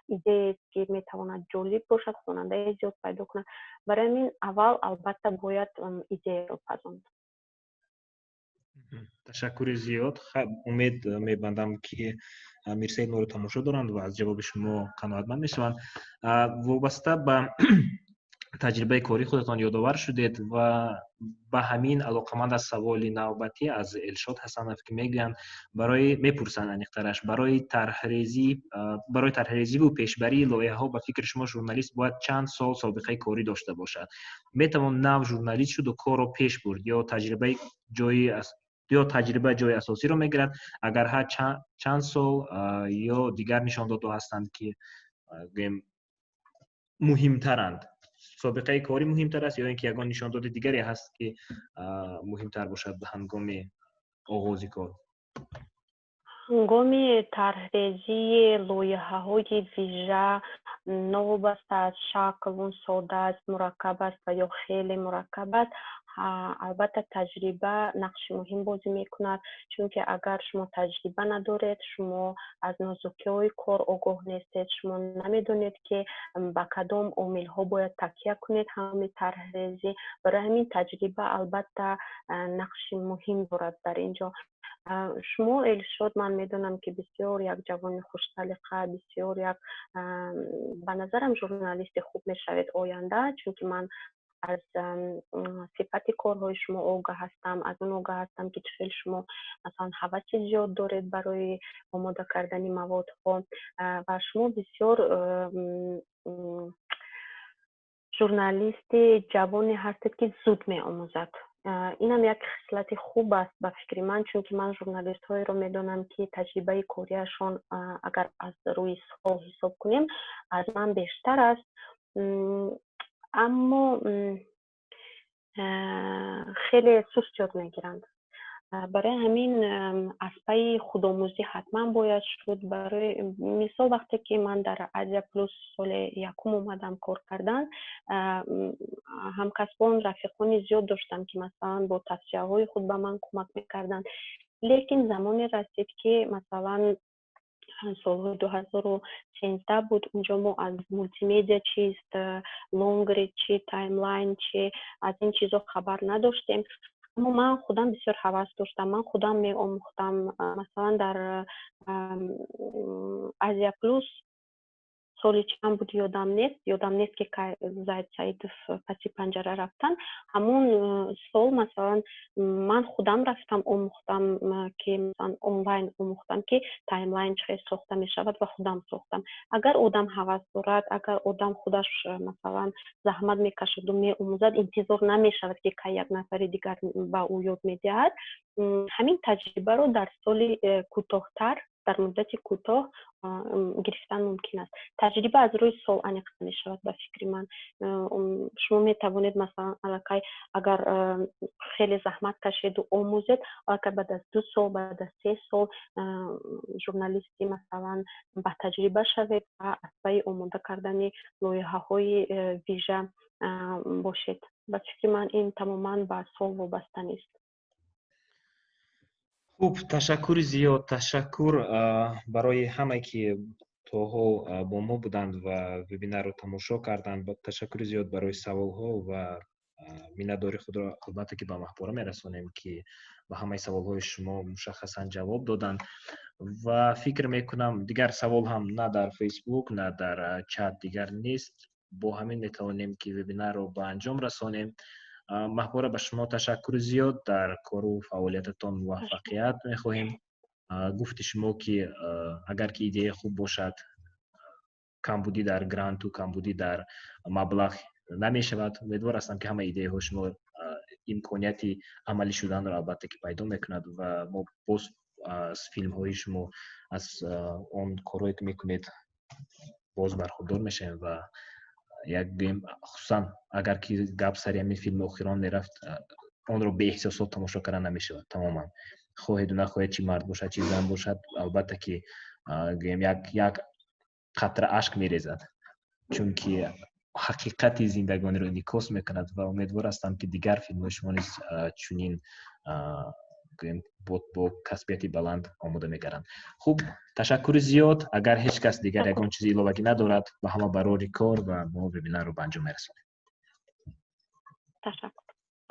идеяест, ки метавонад ҷолиб бошад, хонандаи зиёд пайдо кунад. Барои ҳамин аввал албатта бояд идеяро пазонд. Ташаккури зиёд. Умед мебандам, ки Мирсаид моро тамошо доранд ва аз ҷавоби шумо қаноатманд мешаванд. Вобаста ба таҷрибаи кории худатон ёдовар шудед ва ба ҳамин алоқаманд аз саволи навбатӣ аз Элшод Ҳасанов, ки мегӯянд, барои мепурсанд, аниқтараш, барои тарҳрезиву пешбарии лоиҳаҳо, ба фикри шумо, журналист бояд чанд сол собиқаи корӣ дошта бошад? Метавон нав журналист шуду корро пеш бурд ё таҷриба ҷои асосиро мегирад? Агар ҳа, чанд сол ё дигар нишондодҳо ҳастанд, ки гӯем, муҳимтаранд? Собиқаи корӣ муҳимтар аст ё ин ки ягон нишондоди дигаре ҳаст, ки муҳимтар бошад ҳангоми оғози кор? Ҳангоми тарҳрезии лоиҳаҳои вижа, новобаста аз шакл, он сода аст, мураккаб аст ва ё хеле мураккаб аст, албатта таҷриба нақши муҳим бозӣ мекунад, чунки агар шумо таҷриба надоред, шумо аз нозукиҳои кор огоҳ нестед, шумо намедонед, ки ба кадом омилҳо бояд такя кунед ҳангоми тарҳрезӣ. Барои ҳамин таҷриба албатта нақши муҳим дорад дар ин ҷо. Шумо, Элшод, ман медонам, ки бисёр як ҷавони хушсалиқа, бисёр як, ба назарам, журналисти хуб мешавед оянда, чунки ман аз сифати корҳои шумо огаҳ ҳастам, аз он огаҳ ҳастам, ки чӣ хел шумо, масалан, ҳаваси зиёд доред барои омода кардани маводҳо ва шумо бисёр журналисти ҷавоне ҳастед, ки зуд меомӯзад. Инам як хислати хуб аст, ба фикри ман, чунки ман журналистҳоеро медонам, ки таҷрибаи кориашон, агар аз рӯи сол ҳисоб кунем, аз ман бештар аст, аммо хеле суст ёд мегиранд. Барои ҳамин аз пайи худомӯзӣ ҳатман бояд шуд. Барои мисол, вақте ки ман дар Азия Плюс соли якум омадам кор кардан, ҳамкасбон, рафиқони зиёд доштам, ки, масалан, бо тавсияҳои худ ба ман кӯмак мекарданд. Лекин замоне расид, ки, масалан, солҳои 2013 буд, унҷо мо аз мултимедиа чист, лонгрид чи, таймлайн чи, аз ин чизо хабар надоштем. Аммо ман худам бисёр ҳавас доштам, ман худам меомӯхтам. Масалан, дар Азия Плюс соли Соли чанд буд, ёдам нест, ёдам нест, ки Зайд Саидов паси панҷара рафтан. Ҳамон сол, масалан, ман худам рафтам, омӯхтам, ки масалан онлайн омӯхтам, ки таймлайн чӣ хел сохта мешавад, ва худам сохтам. Агар одам ҳавас дорад, агар одам худаш, масалан, заҳмат мекашаду меомӯзад, интизор намешавад, ки кай як нафари дигар ба ӯ ёд медиҳад. Ҳамин таҷрибаро дар соли кӯтоҳтар, дар муддати кӯтоҳ гирифтан мумкин аст. Таҷриба аз рӯи сол аниқ мешавад, ба фикри ман. Шумо метавонед, масалан, аллакай, агар хеле заҳмат кашеду омӯзед, аллакай баъд аз 2 сол, баъд аз 3 сол журналисти, масалан, батаҷриба шавед ва аз пайи омода кардани лоиҳаҳои вижа бошед. Ба фикри ман, ин тамоман ба сол вобаста нест. Хуб, ташаккури зиёд, ташаккур барои ҳамае, ки то ҳол бо мо буданд ва вебинарро тамошо карданд. Ташаккури зиёд барои саволҳо ва миннатдории худро, албатта, ки ба Маҳпора мерасонем, ки ба ҳамаи саволҳои шумо мушаххасан ҷавоб доданд. Ва фикр мекунам, дигар савол ҳам на дар Фейсбук, на дар чат дигар нест. Бо ҳамин метавонем, ки вебинарро ба анҷом расонем. Маҳпора, ба шумо ташаккури зиёд, дар кору фаъолиятатон муваффақият мехоҳем. Гуфти шумо, ки агар ки идея хуб бошад, камбудӣ дар гранту камбудӣ дар маблағ намешавад. Умедвор ҳастам, ки ҳама идеяҳои шумо имконияти амалӣ шуданро, албатта, ки пайдо мекунад ва мо боз аз филмҳои шумо, аз он корҳое, ки мекунед, боз бархурдор мешавем. Ва як гӯем, хусусан агар ки гап сари ҳамин филми охирон мерафт, онро беэҳсосот тамошо кардан намешавад тамоман. Хоҳеду нахоҳед, чӣ мард бошад, чӣ зан бошад, албатта ки, гӯем, як қатра ашк мерезад, чунки ҳақиқати зиндагониро инъикос мекунад. Ва умедвор ҳастам, ки дигар филмҳои шумо низ чунин, гӯем, бо касбияти баланд омода мегарданд. Хуб, ташаккури зиёд. Агар ҳеҷ кас дигар ягон чизи иловагӣ надорад, ба ҳама барори кор ва мо вебинарро ба анҷом мерасонем. Ташаккур.